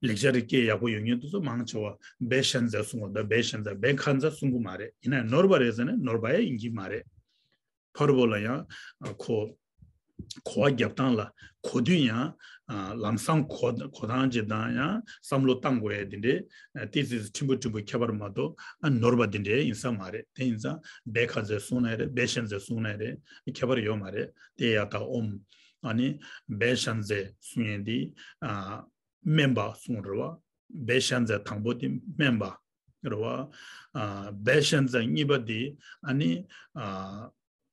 ལེགས་སྦྱར་གྱི་སྐད་ཡག་པོ་ཡོད་མཁན་དེ་ཚོ་མང་ཆེ་བ་བཻ་ཥ་ཛ་གསུང་གི་རེད། བཻ་ཥ་ཛ། བཻ་ཥ་ཛ་གསུང་གི་མ་རེད། ཡིན་ན་ནོར་བ་རེད་ཟེར་ན་ནོར་བ་ཡང་ཡིན་གྱི་མ་རེད། ཕར་བོ་ལ་ཡང་། ཨ། གོ། གོ་བ་རྒྱབ་སྟངས་ལ་གོ་དུས་ཡང་། ཨ། ལམ་སང་གོ་གོ་སྟངས་ཅིག་དང་ཡང་བསམ་བློ་བཏང་དགོས་ཡ་དེ་འདྲའི་ཏོག་ཙམ་ཕྲན་བུ་ཕྲན་བུ་ཁྱད་པར་མ་གཏོགས། ཨ། ནོར་བ་དེ་འདྲའི་ཡིན་ས་མ་རེད། དེ་ཡིན་ཙང་བཻ་ཥ་ཛ་གསུང་ན་རེད། བཻ་ཥ་ཛ་གསུང་ན་རེད། ཁྱད་པར་ཡོད་མ་རེད། ཏདྱ་ཐཱ་ཨོཾ། ཨ་ནི་བཻ་ཥ་ཛ་གསུང་ཡས་འདི། ཨ། སྨན་པ་གསུང་རེད་བ། བཻ་ཥ་ཛ་དང་པོ་དེ་སྨན་པ། རེད་བ། ཨ་བེ་ཤན་ཛེ་གཉིས་པ་དེ་ཨ་ནི་ཨ་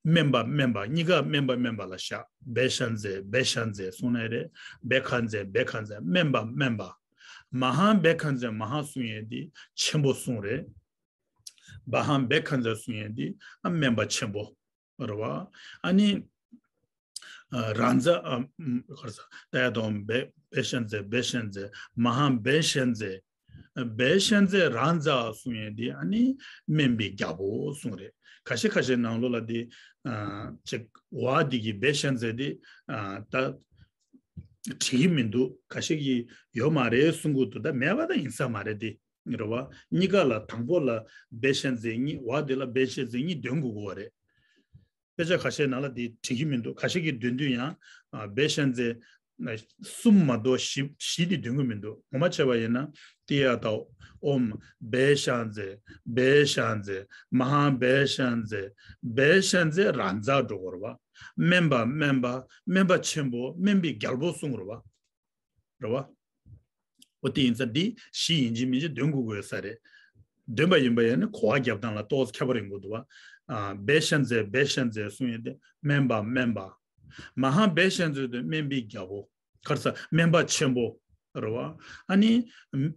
སྨན་པ་སྨན་པ་གཉིས་ཀ་སྨན་པ་སྨན་པ་ལ་བཞག་བེ་ཤན་ཛེ་བེ་ཤན་ཛེ་གསུངས་ནའི་རེད། བེ་ཁན་ཛེ་བེ་ཁན་ཛེ་སྨན་པ་སྨན་པ། མ་ཧང་བེ་ཁན་ཛེ་མ་ཧང་གསུང་ཡས་དེ་ཆེན་པོ་གསུང་རེད། བ་ཧང་བེ་ཁན་ཛེ་གསུང་ཡས་དེ་ཨ་སྨན་པ་ཆེན་པོ་རེད་བ། ཨ་ནི་ཨ་རང་ཛ་ཨ་ཁར་ས་ཏ་ཡ་དོ་བེ་བེ་ཤན་ཛེ་བེ་ཤན་ཛེ་མ་ཧང་བེ་ཤན་ཛེ། བེ་ཤན་ཛེ་རང་ཛ་གསུང་ཡས་དེ་ཨ་ནི་སྨན་པའི་རྒྱལ་པོ་གསུང་རེད། ཁ་ཤས་ཁ་ཤས་ནང་ལོགས་ལ་དེ་ཨ་ཅིག་བ་དེ་གི་བེ་ཤན་ཛེ་དེ་ཨ་ད་བྲིས་ཀྱི་མི་འདུག་ཁ་ཤས་ཀྱིས་ཡོད་མ་རེད་གསུང་གི་འདུག་ད་མེད་པ་ད་ཡིན་ས་མ་རེད་དེ། རེད་བ། གཉིས་ཀ་ལ་དང་པོ་ལ་བེ་ཤན་ཛེ་གཉིས་བ་དེ་ལ་བེ་ཤན་ཛེ་གཉིས་འདོན་དགོས་ཀྱི་ཡོད་རེད། དཔེ་ཆ་ཁ་ཤས་ནང་ལ་དེ་བྲིས་ཀྱི་མི་འདུག་ཁ་ཤས་ཀྱིས་འདོན་དུས་ཡང་ཨ་བེ་ཤན་ཛེ་གསུམ་མ་གཏོགས་བཞི་བཞི་དེ་འདོན་གྱི་མི་འདུག་ངོ་མ་བྱས་པ་ཡིན་ན་ཏི་ཡ་ཏའོ་ཨོམ་བེ་ཤན་ཛེ་བེ་ཤན་ཛེ་མ་ཧང་བེ་ཤན་ཛེ་བེ་ཤན་ཛེ་རང་ཛ་འགྲོ་གི་རེད་བ། སྨན་པ་སྨན་པ་སྨན་པ་ཆེན་པོ་སྨན་པའི་རྒྱལ་པོ་གསུང་རེད་བ། རེད་བ། འོ་དེ་ཡིན་ཙང་འདི་བཞི་ཡིན་གཅིག་མིན་གཅིག་འདོན་དགོས་ཀྱི་ཡོད་ས་རེད། འདོན་པ་ཡིན་པ་ཡིན་ན་གོ་བ་རྒྱབ་སྟངས་ལ་ཏོག་ཙམ་ཁྱད་པར་ཡོང་གི་འདུག་བ། ཨ་བེ་ཤན་ཛེ་བེ་ཤན་ཛེ་གསུང་ཡས་དེ་སྨན་པ་སྨན་པ། མ་ཧང་བེ་ཤན་ཛེ་དེ་སྨན་པའི་རྒྱལ་པོ། ཁར་ས་སྨན་པ་ཆེན་པོ། རེད་བ། ཨ་ནི་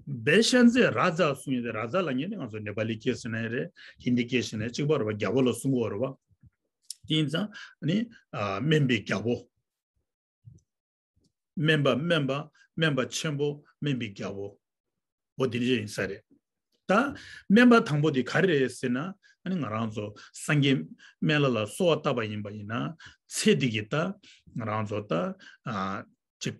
བེ་ཤན་ཛེ་ར་ཛ་གསུང་ཡས་དེ་ར་ཛ་ལབ་མཁན་དེ་ང་ཚོ་ནེ་པ་ལི་སྐད་ཟེར་ན་ཡང་རེད། ཧིན་དི་སྐད་ཟེར་ན་ཡང་གཅིག་པ་རེད་བ། རྒྱལ་པོ་ལ་གསུང་གི་ཡོད་རེད་བ། དེ་ཡིན་ཙང་ཨ་ནི་ཨ་སྨན་པའི་རྒྱལ་པོ། སྨན་པ་སྨན་པ་སྨན་པ་ཆེན་པོ་སྨན་པའི་རྒྱལ་པོ། འོ་དེ་འདྲ་ཡིན་ས་རེད། ད་སྨན་པ་དང་པོ་དེ་ག་རེ་རེད་ཟེར་ན་ཨ་ནི་ང་རང་ཚོ་སངས་རྒྱས་སྨན་བླ་ལ་གསོལ་བ་བཏབ་པ་ཡིན་པ་ཡིན་ན་ཚེ་འདི་གི་ད་ང་རང་ཚོ་ད་ཨ་ཅིག་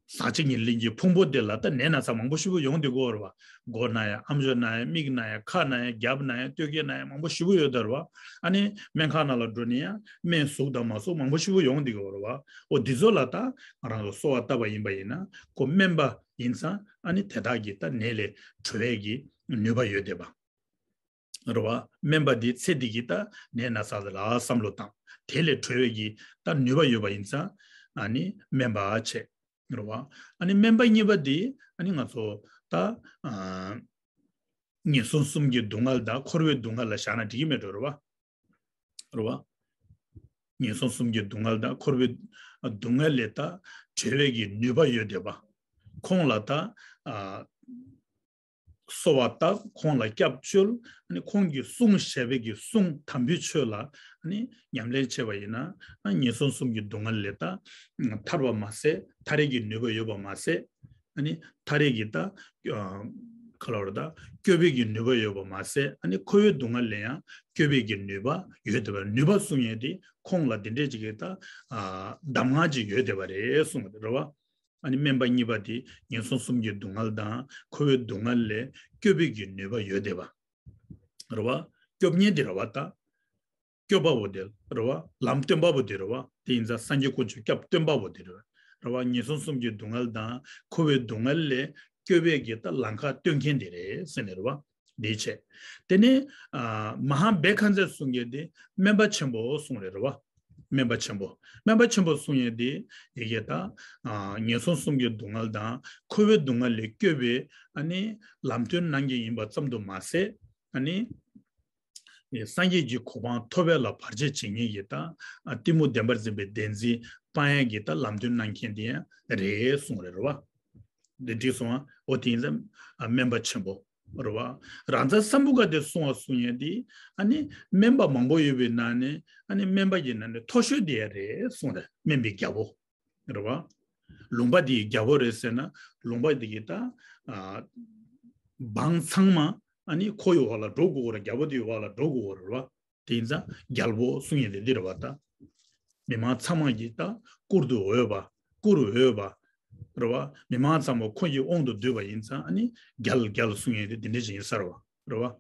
ཟག་བཅས་ཉེར་ལེན་གྱི་ཕུང་པོ་དེ་ལ་ད་ནད་ན་ཚ་མང་པོ་ཞེ་པོ་ཡོང་བསྡད་ཀྱི་ཡོད་རེད་བ། མགོ་ན་ཡ་ཨམ་ཅོག་ན་ཡ་མིག་ན་ཡ་ཁ་ན་ཡ་རྒྱབ་ན་ཡ་སྟོད་སྐྱེས་ན་ཡ་མང་པོ་ཞེ་པོ་ཡོད་རེད་བ། ཨ་ནི་སྨན་ཁང་ནང་ལ་འགྲོ་ནས་ཡང་སྨན་ཟུག་དང་མ་ཟུག་མང་པོ་ཞེ་པོ་ཡོང་བསྡད་ཀྱི་ཡོད་རེད་བ། འོ་འདི་ཚོ་ལ་ད་ང་རང་ཚོ་གསོལ་བ་བཏབ་པ་ཡིན་པ་ཡིན་ན་ཁོ་སྨན་པ་ཡིན་ཙང་ཨ་ནི་དེ་དག་གི་ད་ནད་ལས་གྲོལ་བའི་གི་ནུས་པ་ཡོད་བསྡད་པ། རེད་བ། སྨན་པ་འདི་ཚེ་འདི་གི་ད་ནད་ན་ཚ་ལ་བསམ་བློ་བཏང་། དེ་ལས་གྲོལ་བའི་གི་ད་ནུས་པ་ཡོད་པ་ཡིན་ཙང་ཨ་ནི་སྨན་པ་བྱས། རེད་བ། ཨ་ནི་སྨན་པ་གཉིས་པ་འདི་ཨ་ནི་ང་ཚོ་ད་ཨ་ངན་སོང་གསུམ་གྱི་སྡུག་བསྔལ་དང་འཁོར་བའི་སྡུག་བསྔལ་ལ་བཞག་ན་འགྲིག་གི་མེད་འགྲོ་རེད་བ། རེད་བ། ངན་སོང་གསུམ་གྱི་སྡུག་བསྔལ་དང་འཁོར་བའི་སྡུག་བསྔལ་ལས་ད་གྲོལ་བའི་གི་ནུས་པ་ཡོད་བསྡད་པ། ཁོང་ལ་ད་ཨ་གསོལ་བ་བཏབ། ཁོང་ལ་སྐྱབས་བཅོལ། ཨ་ནི་ཁོང་གིས་གསུངས་བཞག་པའི་གི་གསུང་དམ་པའི་ཆོས་ལ་ཨ་ནི་ཉམས་ལེན་བྱས་པ་ཡིན་ན་ཨ་ངན་སོང་གསུམ་གྱི་སྡུག་བསྔལ་ལས་ད་ཐར་བ་མ་ཟད་ཐར་ཡས་ཀྱི་ནུས་པ་ཡོད་པ་མ་ཟད། ཨ་ནི་ཐར་ཡས་ཀྱི་ད་ག་ལ་བར་ད་སྐྱོབ་པའི་གི་ནུས་པ་ཡོད་པ་མ་ཟད། ཨ་ནི་འཁོར་བའི་སྡུག་བསྔལ་ལས་ཡང་སྐྱོབ་པའི་གི་ནུས་པ་ཡོད་བསྡད་པ། ནུས་པ་གསུང་ཡས་དེ་ཁོང་ལ་དེ་འདྲས་ཅིག་གི་ད་གདམས་ངག་ཅིག་ཡོད་བསྡད་པ་རེད་གསུངས་པ་རེད་བ། ཨ་ནི་སྨན་པ་གཉིས་པ་དེ་ངན་སོང་གསུམ་གྱི་སྡུག་བསྔལ་དང་འཁོར་བའི་སྡུག་བསྔལ་ལས་སྐྱོབ་པའི་གི་ནུས་པ་ཡོད་བསྡད་པ། རེད་བ། སྐྱོབ་མཁན་དེ་རེད་བ་ད། སྐྱོབ་པ་བོ་དེ་རེད་བ། ལམ་སྟོན་པ་བོ་དེ་རེད་བ། དེ་ཡིན་ཙང་སངས་རྒྱས་དཀོན་མཆོག་སྐྱབས་སྟོན་པ་བོ་དེ་རེད་བ། རེད་བ། ངན་སོང་གསུམ་གྱི་སྡུག་བསྔལ་དང་འཁོར་བའི་སྡུག་བསྔལ་ལས་སྐྱོབ་པའི་གི་ད་ལམ་ཁ་སྟོན་མཁན་དེ་རེད་ཟེར་ནས་རེད་བ། དེའི་ཆེད། དེ་ནས་ཨ་མ་ཧཱ་བེ་ཁ་ཛེ་གསུང་མཁན་དེ་སྨན་པ་ཆེན་པོ་གསུང་རེད་རེད་བ། སྨན་པ་ཆེན་པོ། སྨན་པ་ཆེན་པོ་གསུང་ཡས་དེ་ཡི་གེ་ད་ཨ་ངན་སོང་གསུམ་གྱི་སྡུག་བསྔལ་དང་འཁོར་བའི་སྡུག་བསྔལ་ལས་སྐྱོབ་པའི་ཨ་ནི་ལམ་སྟོན་གནང་མཁན་ཡིན་པ་ཙམ་དུ་མ་ཟད། ཨ་ནི་སངས་རྒྱས་ཀྱི་གོ་འཕང་ཐོབ་པ་ལ་བར་ཆད་བྱེད་མཁན་གྱི་ད་ཨ་གཏི་མུག་བདེན་པར་འཛིན་པའི་བདེན་འཛིན་སྤང་ཡས་ཀྱི་ད་ལམ་སྟོན་གནང་མཁན་དེ་ཡང་རེད་གསུང་རེད་རེད་བ། འདི་འགྲིག་སོང་ཨ། འོ་དེ་ཡིན་ཙང་ཨ་སྨན་པ་ཆེན་པོ་རེད་བ། རང་ཚ་སམ་བྷོ་ཊ་དེ་གསུང་བ་གསུང་ཡས་དེ་ཨ་ནི་སྨན་པ་མང་པོ་ཡོད་པའི་ནང་ནས་ཨ་ནི་སྨན་པ་ཡི་ནང་ནས་མཐོ་ཤོས་དེ་ཡང་རེད་གསུང་རེད། སྨན་པའི་རྒྱལ་པོ་རེད་བ། ལུང་པ་དེ་ཡི་རྒྱལ་པོ་རེད་ཟེར་ན་ལུང་པ་དེ་གི་ད་ཨ་འབངས་ཚང་མ་ཨ་ནི་ཁོ་ཡི་འོག་ལ་འགྲོ་དགོས་རེད། རྒྱལ་པོ་དེ་ཡི་འོག་ལ་འགྲོ་དགོས་རེད་བ། དེ་ཡིན་ཙང་རྒྱལ་པོ་གསུང་ཡས་དེ་འདི་རེད་བ་ད། མི་མང་ཚང་མ་གིས་ད་བཀུར་དུ་འོས་པ། བཀུར་འོས་པ། རེད་བ། མི་མང་ཚང་མ་ཁོ་ཡི་དབང་དུ་འདུས་པ་ཡིན་ཙང་ཨ་ནི་རྒྱལ་རྒྱལ་གསུང་ཡས་དེ་འདི་འདྲས་ཅིག་ཡིན་ས་རེད་བ། རེད་བ།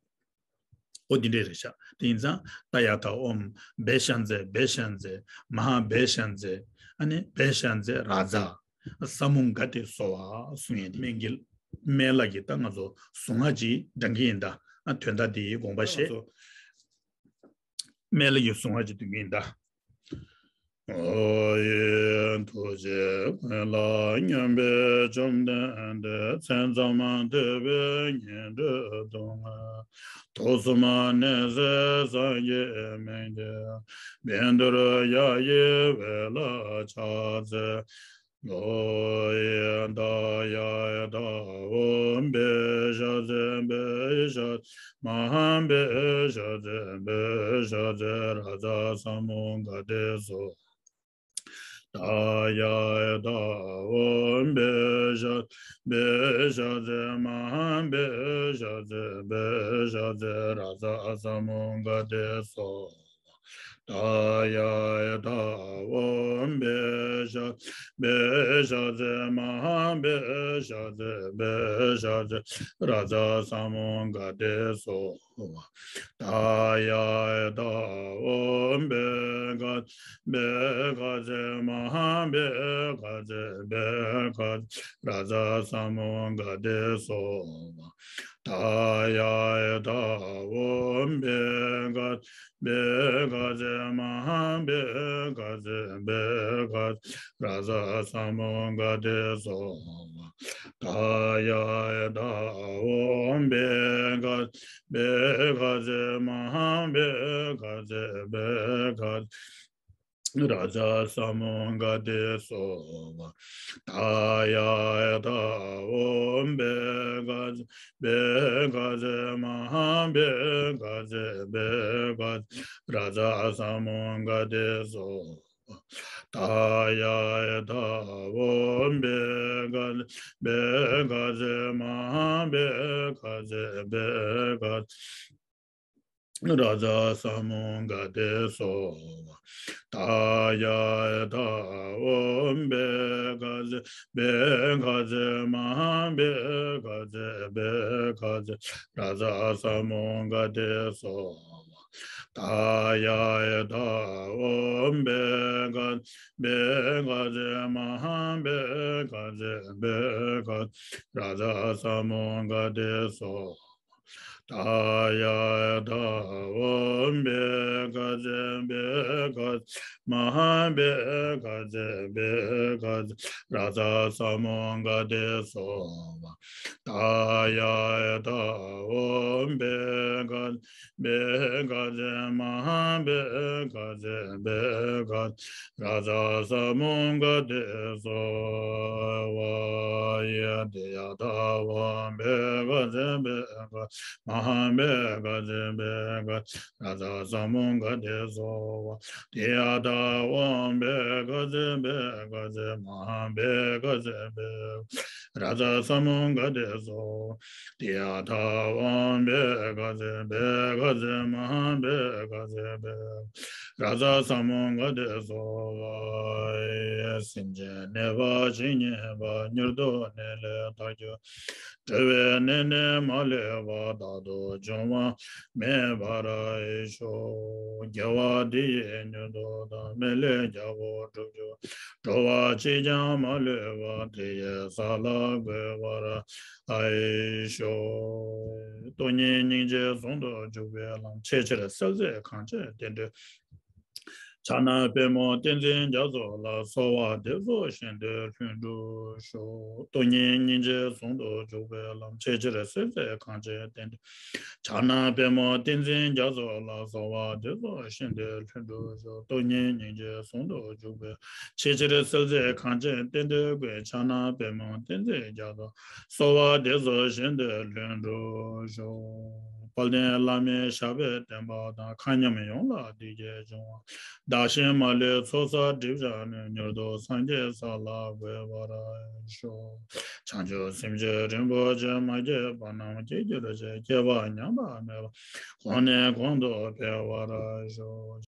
འོ་འདི་འདྲས་རེད་ཤག་དེ་ཡིན་ཙང་ཏ་ཡ་ཐ་ཨོམ་བེ་ཤན་ཛེ་བེ་ཤན་ཛེ་མ་ཧཱ་བེ་ཤན་ཛེ་ཨ་ནི་བེ་ཤན་ཛེ་ར་ཛ། ས་མུ་ག་ཏེ་སོ་བ་གསུང་ཡས་དེ་སྨན་གྱི་སྨན་བླ་གི་ད་ང་ཚོ་གཟུངས་སྔགས་ཅིག་བགྲང་གི་ཡིན་ད། ཨ་དོན་དག་དེའི་དགོངས་པ་བཞེས། སྨན་བླ་ཡི་གཟུངས་སྔགས་ཅིག་འདོན་གྱི་ཡིན་ད། ཨོ་ཡེ། ཐུགས་རྗེ་ཀུན་ལ་སྙོམས་པའི་བཅོམ་ལྡན་འདས། མཚན་ཙམ་ཐོས་པས་ཉན་ཐོས་སྟོང་། དུག་གསུམ་ནད་སེལ་སངས་རྒྱས་སྨན་གྱི། བཻ་ཌཱུརྱ་ཡི་འོད་ལ་ཕྱག་འཚལ་ལོ། ཡེ་ད་ཡ་ད་ཨོཾ་བཻ་ཥ་ཛྱེ་བཻ་ཥ་ཛྱེ་མ་ཧཱ་བཻ་ཥ་ཛྱེ་བཻ་ཥ་ཛྱེ་རཱ་ཛ་ས་མུདྒ་ཏེ་སྭཱ་ཧཱ། ད་ཡ་ད་ཨོཾ་བཻ་ཥ་བཻ་ཥ་ཛྱེ་མ་ཧཱ་བཻ་ཥ་ཛྱེ་བཻ་ཥ་ཛྱེ་རཱ་ཛ་ས་མུདྒ་ཏེ་སྭཱ་ཧཱ། ད་ཡ་ད་ཨོཾ་བཻ་ཥ་བཻ་ཥ་ཛྱེ་མ་ཧཱ་བཻ་ཥ་ཛྱེ་བཻ་ཥ་ཛྱེ་རཱ་ཛ་ས་མུདྒ་ཏེ་སྭཱ་ཧཱ། ད་ཡ་ད་ཨོཾ་བཻ་ག་བཻ་ག་ཛྱེ་མ་ཧཱ་བཻ་ག་ཛྱེ་བཻ་ག་ཛྱེ་རཱ་ཛ་ས་མུདྒ་ཏེ་སྭཱ་ཧཱ། ད་ཡ་ད་ཨོཾ་བཻ་ག་བཻ་ག་ཛྱེ་མ་ཧཱ་བཻ་ག་ཛྱེ་བཻ་ག་ཛྱེ་རཱ་ཛ་ས་མུདྒ་ཏེ་སྭཱ་ཧཱ། ད་ཡ་ད་ཨོཾ་བཻ་ག་བཻ་ག་ཛྱེ་མ་ཧཱ་བཻ་ག་ཛྱེ་བཻ་ག་ཛྱེ་རཱ་ཛ་ས་མུདྒ་ཏེ་སྭཱ་ཧཱ། ད་ཡ་ད་ཨོཾ་བཻ་ག་བཻ་ག་ཛྱེ་མ་ཧཱ་བཻ་ག་ཛྱེ་བཻ་ག་ཛྱེ་རཱ་ཛ་ས་མུདྒ་ཏེ་སྭཱ་ཧཱ། ད་ཡ་ད་ཨོཾ་བཻ་ག་བཻ་ག་ཛྱེ་མ་ཧཱ་བཻ་ག་ཛྱེ་བཻ་ག་ཛྱེ་རཱ་ཛ་ས་མུདྒ་ཏེ་སྭཱ་ཧཱ། ད་ཡ་ད་ཨོཾ་བཻ་ག་ཛྱེ་བཻ་ག་ཛྱེ་མ་ཧཱ་བཻ་ག་ཛྱེ་བཻ་ག་ཛྱེ་རཱ་ཛ་ས་མུདྒ་ཏེ་སྭཱ་ཧཱ། ད་ཡ་ད་ཨོཾ་བཻ་ག་བཻ་ག་ཛྱེ་མ་ཧཱ་བཻ་ག་ཛྱེ་བཻ་ག་རཱ་ཛ་ས་མུདྒ་ཏེ་སྭཱ་ཧཱ། ད་ཡ་ད་ཨོཾ་བཻ་ག་ཛྱེ་བཻ་ག་ཛྱེ་མ་ཧཱ་བཻ་ག་ཛྱེ་བཻ་ག་ཛྱེ་རཱ་ཛ་ས་མུདྒ་ཏེ་སྭཱ་ཧཱ། ད་ཡ་ད་ཨོཾ་བཻ་ག་བཻ་ག་ཛྱེ་མ་ཧཱ་བཻ་ག་ཛྱེ་བཻ་ག་རཱ་ཛ་ས་མུདྒ་ཏེ་སྭཱ་ཧཱ། ཡེ་ཏདྱ་ཐཱ་ཨོཾ་བཻ་ག་ཛྱེ་བཻ་ག་མ་ཧཱ་བཻ་ག་ཛྱེ་བཻ་ག་རཱ་ཛ་ས་མུདྒ་ཏེ་སྭཱ་ཧཱ། ཏདྱ་ཐཱ་ཨོཾ་བཻ་ག་ཛྱེ་བཻ་ག་ཛྱེ་མ་ཧཱ་བཻ་ག་ཛྱེ་བཻ་ག་རཱ་ཛ་ས་མུདྒ་ཏེ་སྭཱ་ཧཱ། ཏདྱ་ཐཱ་ཨོཾ་བཻ་ག་ཛྱེ་བཻ་ག་ཛྱེ་མ་ཧཱ་བཻ་ག་ཛྱེ་བཻ་ག་རཱ་ཛ་ས་མུདྒ་ཏེ་སྭཱ་ཧཱ། སེམས་ཅན་ནད་པ་ཇི་སྙེད་པ། མྱུར་དུ་ནད་ལས་ཐར་གྱུར། འགྲོ་བའི་ནད་ནི་མ་ལུས་པ། རྟག་ཏུ་འབྱུང་བ་མེད་པར་ཤོག། དགེ་བ་འདི་ཡིས་མྱུར་དུ་བདག། མི་ལུས་རྒྱལ་པོ་འགྲུབ་གྱུར། འགྲོ་བ་གཅིག་ཀྱང་མ་ལུས་པ། དེ་ཡི་ས་ལ་འགོད་པར་ཤོག། སྟོང་ཉིད་སྙིང་རྗེ་ཟུང་དུ་འཇུག་པའི་ལམ། ཆེས་ཆེར་གསལ་མཛད་གངས་ཅན་བསྟན་འགྲོའི། ཕྱག་ན་པདྨོ་བསྟན་འཛིན་རྒྱ་མཚོ་ལ། གསོལ་བ་འདེབས་སོ་བཞེད་དོན་ལྷུན་གྲུབ་ཤོག། སྟོང་ཉིད་སྙིང་རྗེ་ཟུང་དུ་འཇུག་པའི་ལམ། ཆེས་ཆེར་གསལ་མཛད་གངས་ཅན་བསྟན་འགྲོའི། ཕྱག་ན་པདྨོ་བསྟན་འཛིན་རྒྱ་མཚོ་ལ། གསོལ་བ་འདེབས་སོ་བཞེད་དོན་ལྷུན་གྲུབ་ཤོག། སྟོང་ཉིད་སྙིང་རྗེ་ཟུང་དུ་འཇུག་པའི། ཆེས་ཆེར་གསལ་མཛད་གངས་ཅན་བསྟན་འགྲོའི་མགོན། ཕྱག་ན་པདྨོ་བསྟན་འཛིན་རྒྱ་མཚོ། གསོལ་བ་འདེབས་སོ་བཞེད་དོན་ལྷུན་གྲུབ་ཤོག། དཔལ་ལྡན་བླ་མའི་ཞབས་པད་བརྟན་པ་དང་། མཁའ་མཉམ་ཡོངས་ལ་བདེ་སྐྱིད་འབྱུང་བ། བདག་གཞན་མ་ལུས་ཚོགས་བསགས་སྒྲིབ་སྦྱངས་ནས། མྱུར་དུ་སངས་རྒྱས་ས་ལ་འགོད་པར་ཤོག། བྱང་ཆུབ་སེམས་མཆོག་རིན་པོ་ཆེ། མ་སྐྱེས་པ་རྣམས་སྐྱེ་གྱུར་ཅིག། སྐྱེས་པ་ཉམས་པ་མེད་པ། གོང་ནས་གོང་དུ་འཕེལ་བར་ཤོག།